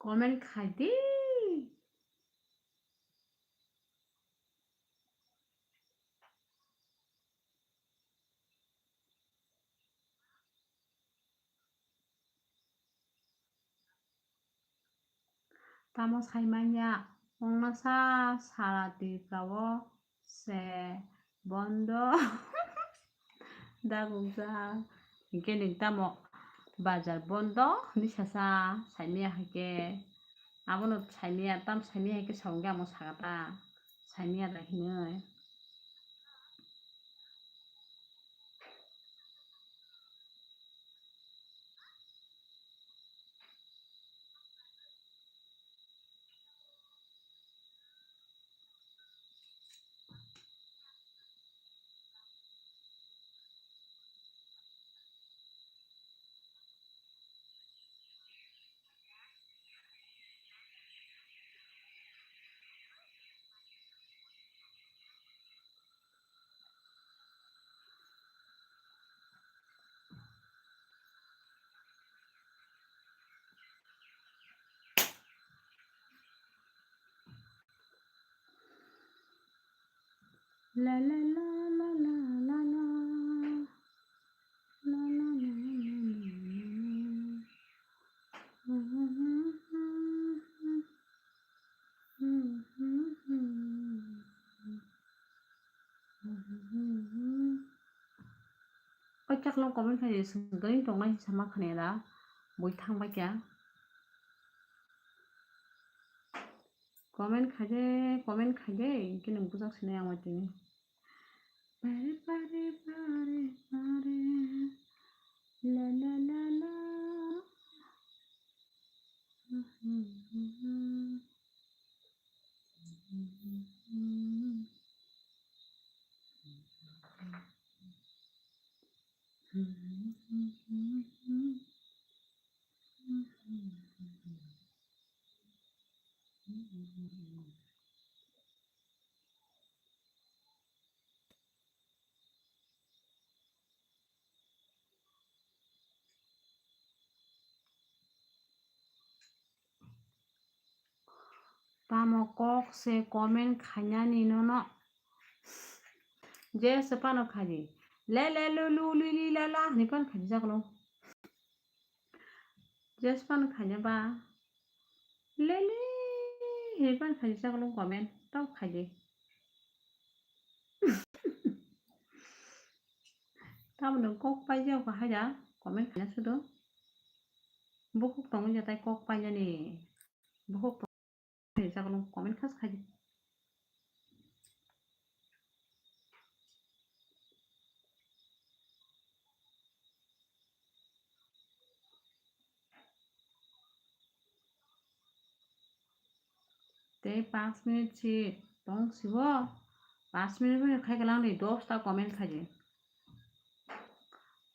Comment khai di. Tamo saimanya, wngmasa sara Tripura o se bondo dagukjak. Hinkhe nwng tamo bazar bondo hinwi sasa saimanya hinkhe, abono saimanya, tam saimanya hinkhe sa hwnkhe amo sakha ta, saimanya da hinwi. La la la la la la la. La la la la la la. Koi chaklo comment khai di, swngwi tongnai sama khani da, bui thang bai kya. Comment khai de, comment khai de, hwnkhe nwng bujak sinai ang bai tini. Pare, pare, pare, pare, la, la, la, la. Tamo kok se comment khainani nono. Je se phano khaidi. Le le lu lu li li la la hwnwi phano khaidi chaklo. Je se phano khaina ba. Le le hwnwi phano khaidi chaklo comment. Tok khaidi. Tamo nwng kok paijak ba haida comment khaina sudo. Bukhuk tongwi ya tai kok painani. Bukhuk tongwi ya tai comment khas khaidi. Tei panch minute si tong sibo, panch minute bai khai kalang di, dosta comment khai di.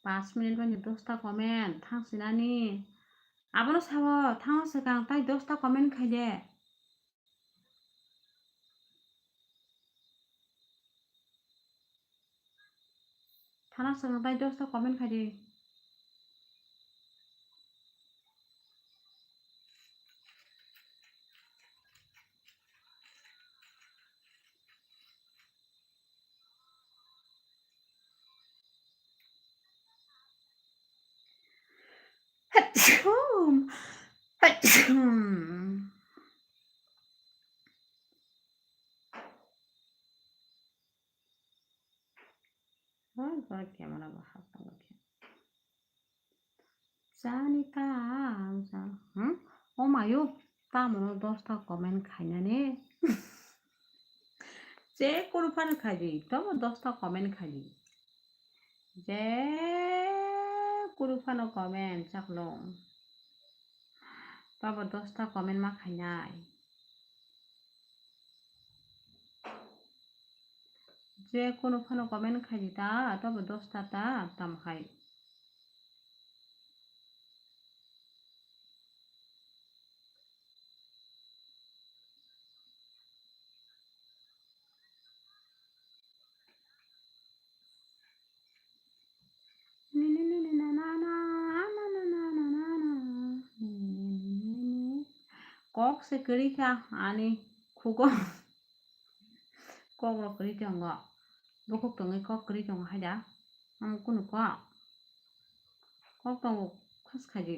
Panch minute bai dosta comment thang sinani. Abono sabo thango swkang tai dosta comment khai de. Thana swkang tai dosta comment khai di. Hachum. Hachum. Oi, oi, camera bo hap tongo khe. Chani ta, ang sa, hmm? O mayo, tamono dosta comment khainani. Je kunu phano khaidi, tobo dosta comment khaidi. Je kunu phano comment chaklo. Tobo dosta comment ma khainai. Je kunu phano comment khai di ta, tobo dosta ta, tamo khai. Kok se kwrwi kha ani khugo. Kok rok kwrwi tongo. Bukhuk tongwi kok kwrwi tongo haida. Omo kunu kok. Kok tongo khas khaidi.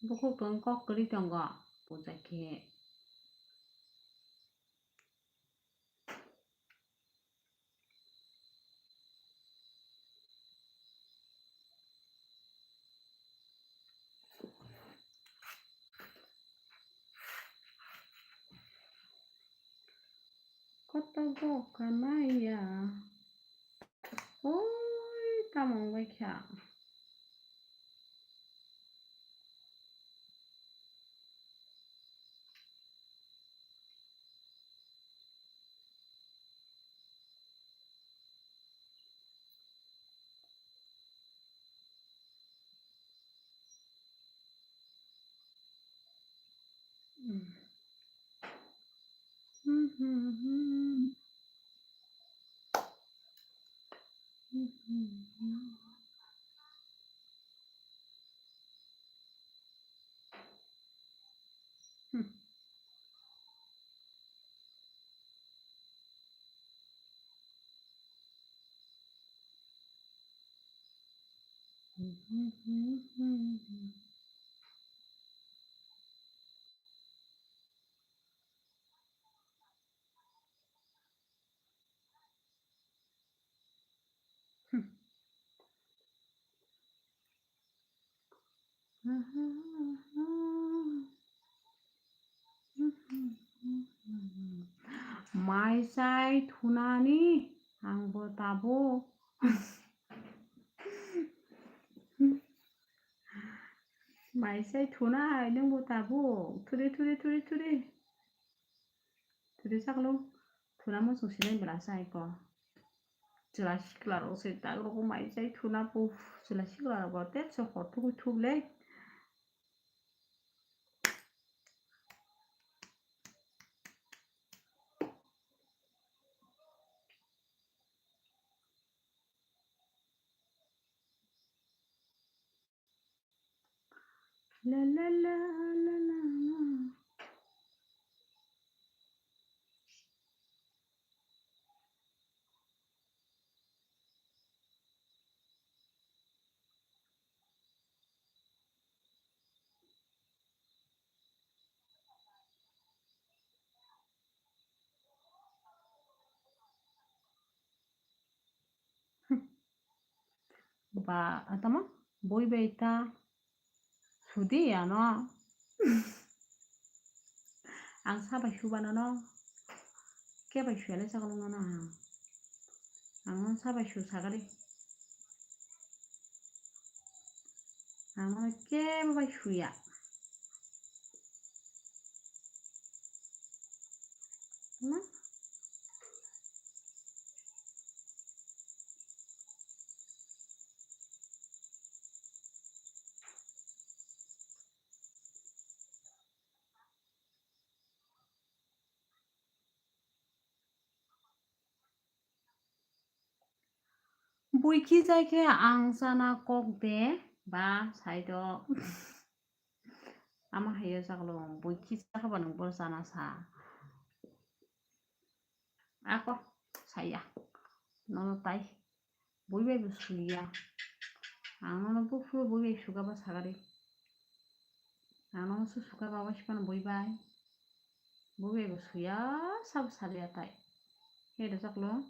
Bukhuk tongwi kok kwrwi tongo. Puja khe. Koto bo kanaiya. Oi, tamo wngwi kha. Mai chai thunani ang bo tabuk. Mai chai thuna hai nwng bo tabuk. Thuri, thuri, thuri, thuri. Thuri saklo. Thuna muchung sinai bela chai ko. Chwla sikla rok se tak rok mai chai thuna puf. Chwla sikla rok bo te se hor thugui thuk le. La, la, la, la, la, la. Ba, atama, bui bai ta sudi ano. Ang sa bai suba nono. Ke bai suya le chaklo nono ang. Ang nono sa bai su sagari. Ang nono ke bai suya. Ma? Bui khichai khe ang chana kok de ba side o. Ama hai o chaklo bui khichai khe ba nwng bo chana sa. Ako saya. Nono tai. Bui bai bo suya. Ang nono buphuru bui bai suka ba sagari. Ang nono su suka ba waisu phano bui bai. Bui bai bo suya sabo saliya tai. He do chaklo.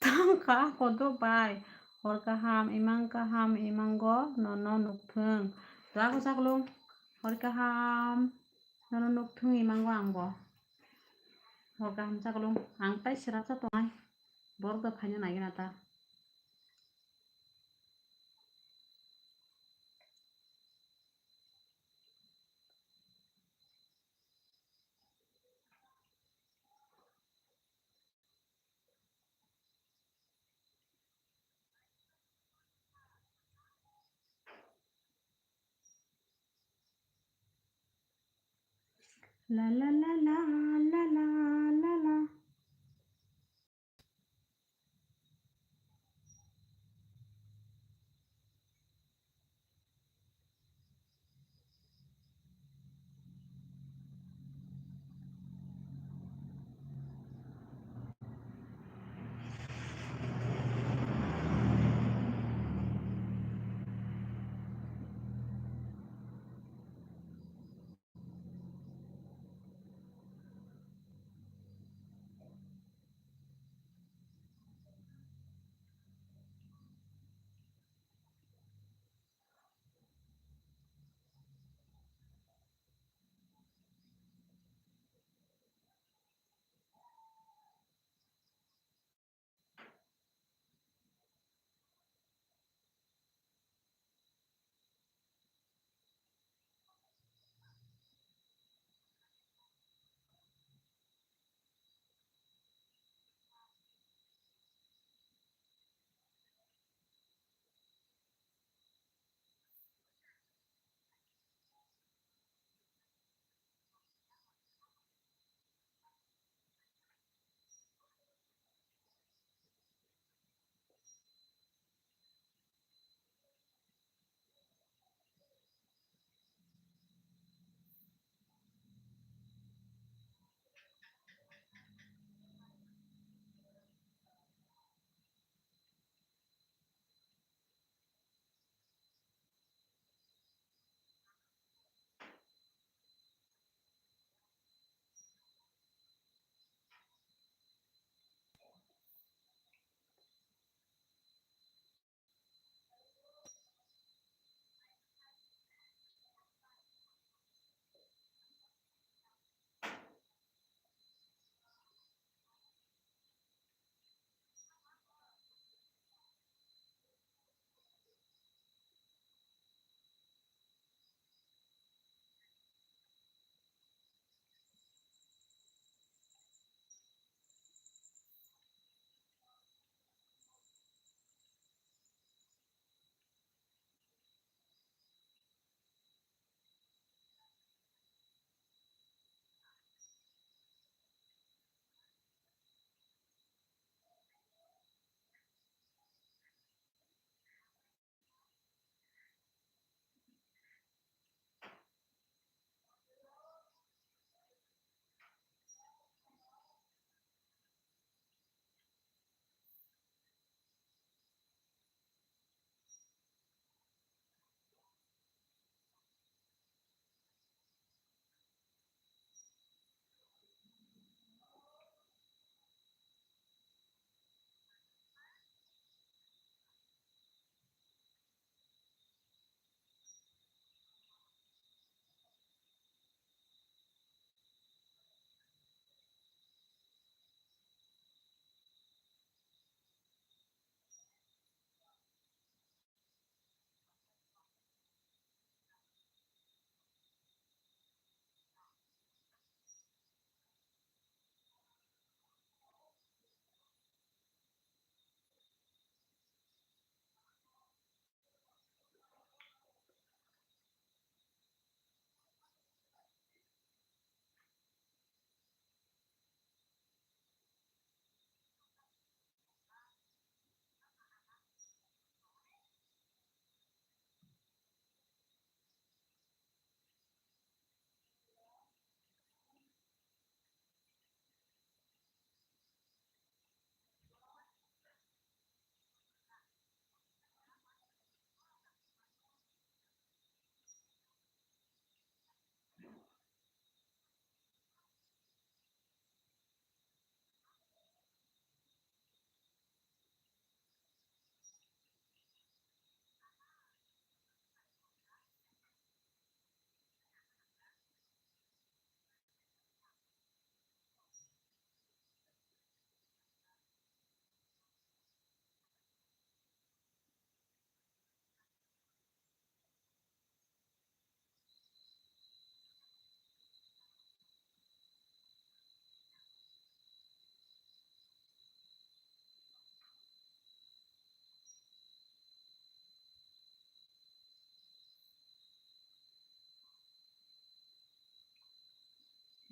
Tang kha kodo bai. Hor kaham, imang kaham, imango nono nukthung. Jago chaklo. Hor kaham, nono nukthung imango angbo. Hor kaham chaklo. Ang tai sera cha tongnai. Borok da phaina nai gana ta. La la la la la la la.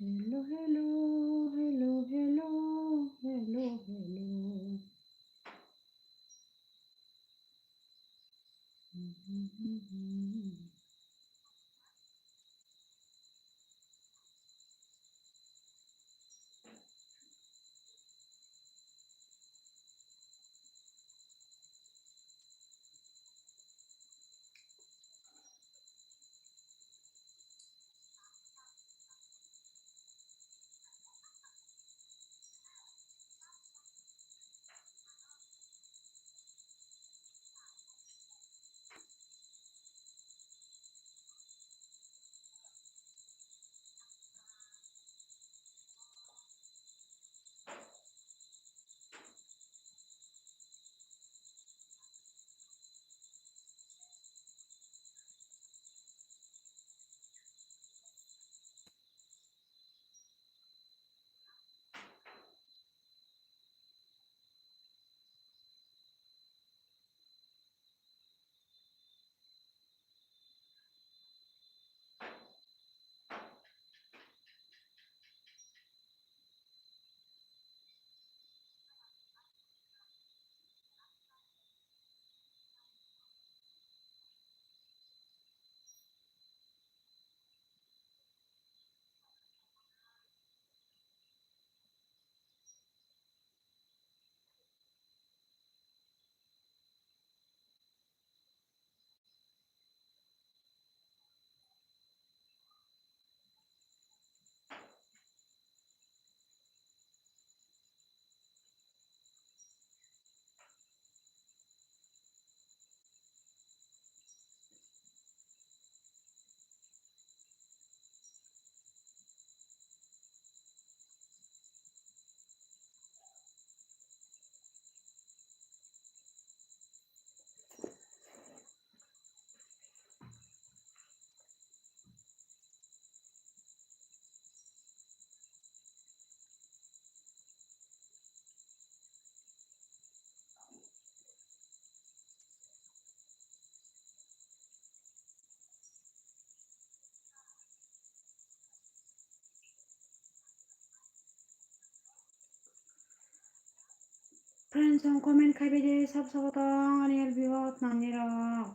Hello, hello, hello, hello, hello, hello. Friends, ang comment khai bai de, sab sabo tong ani L B o tnani rok.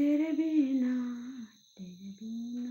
तेरे बिना, तेरे बिना।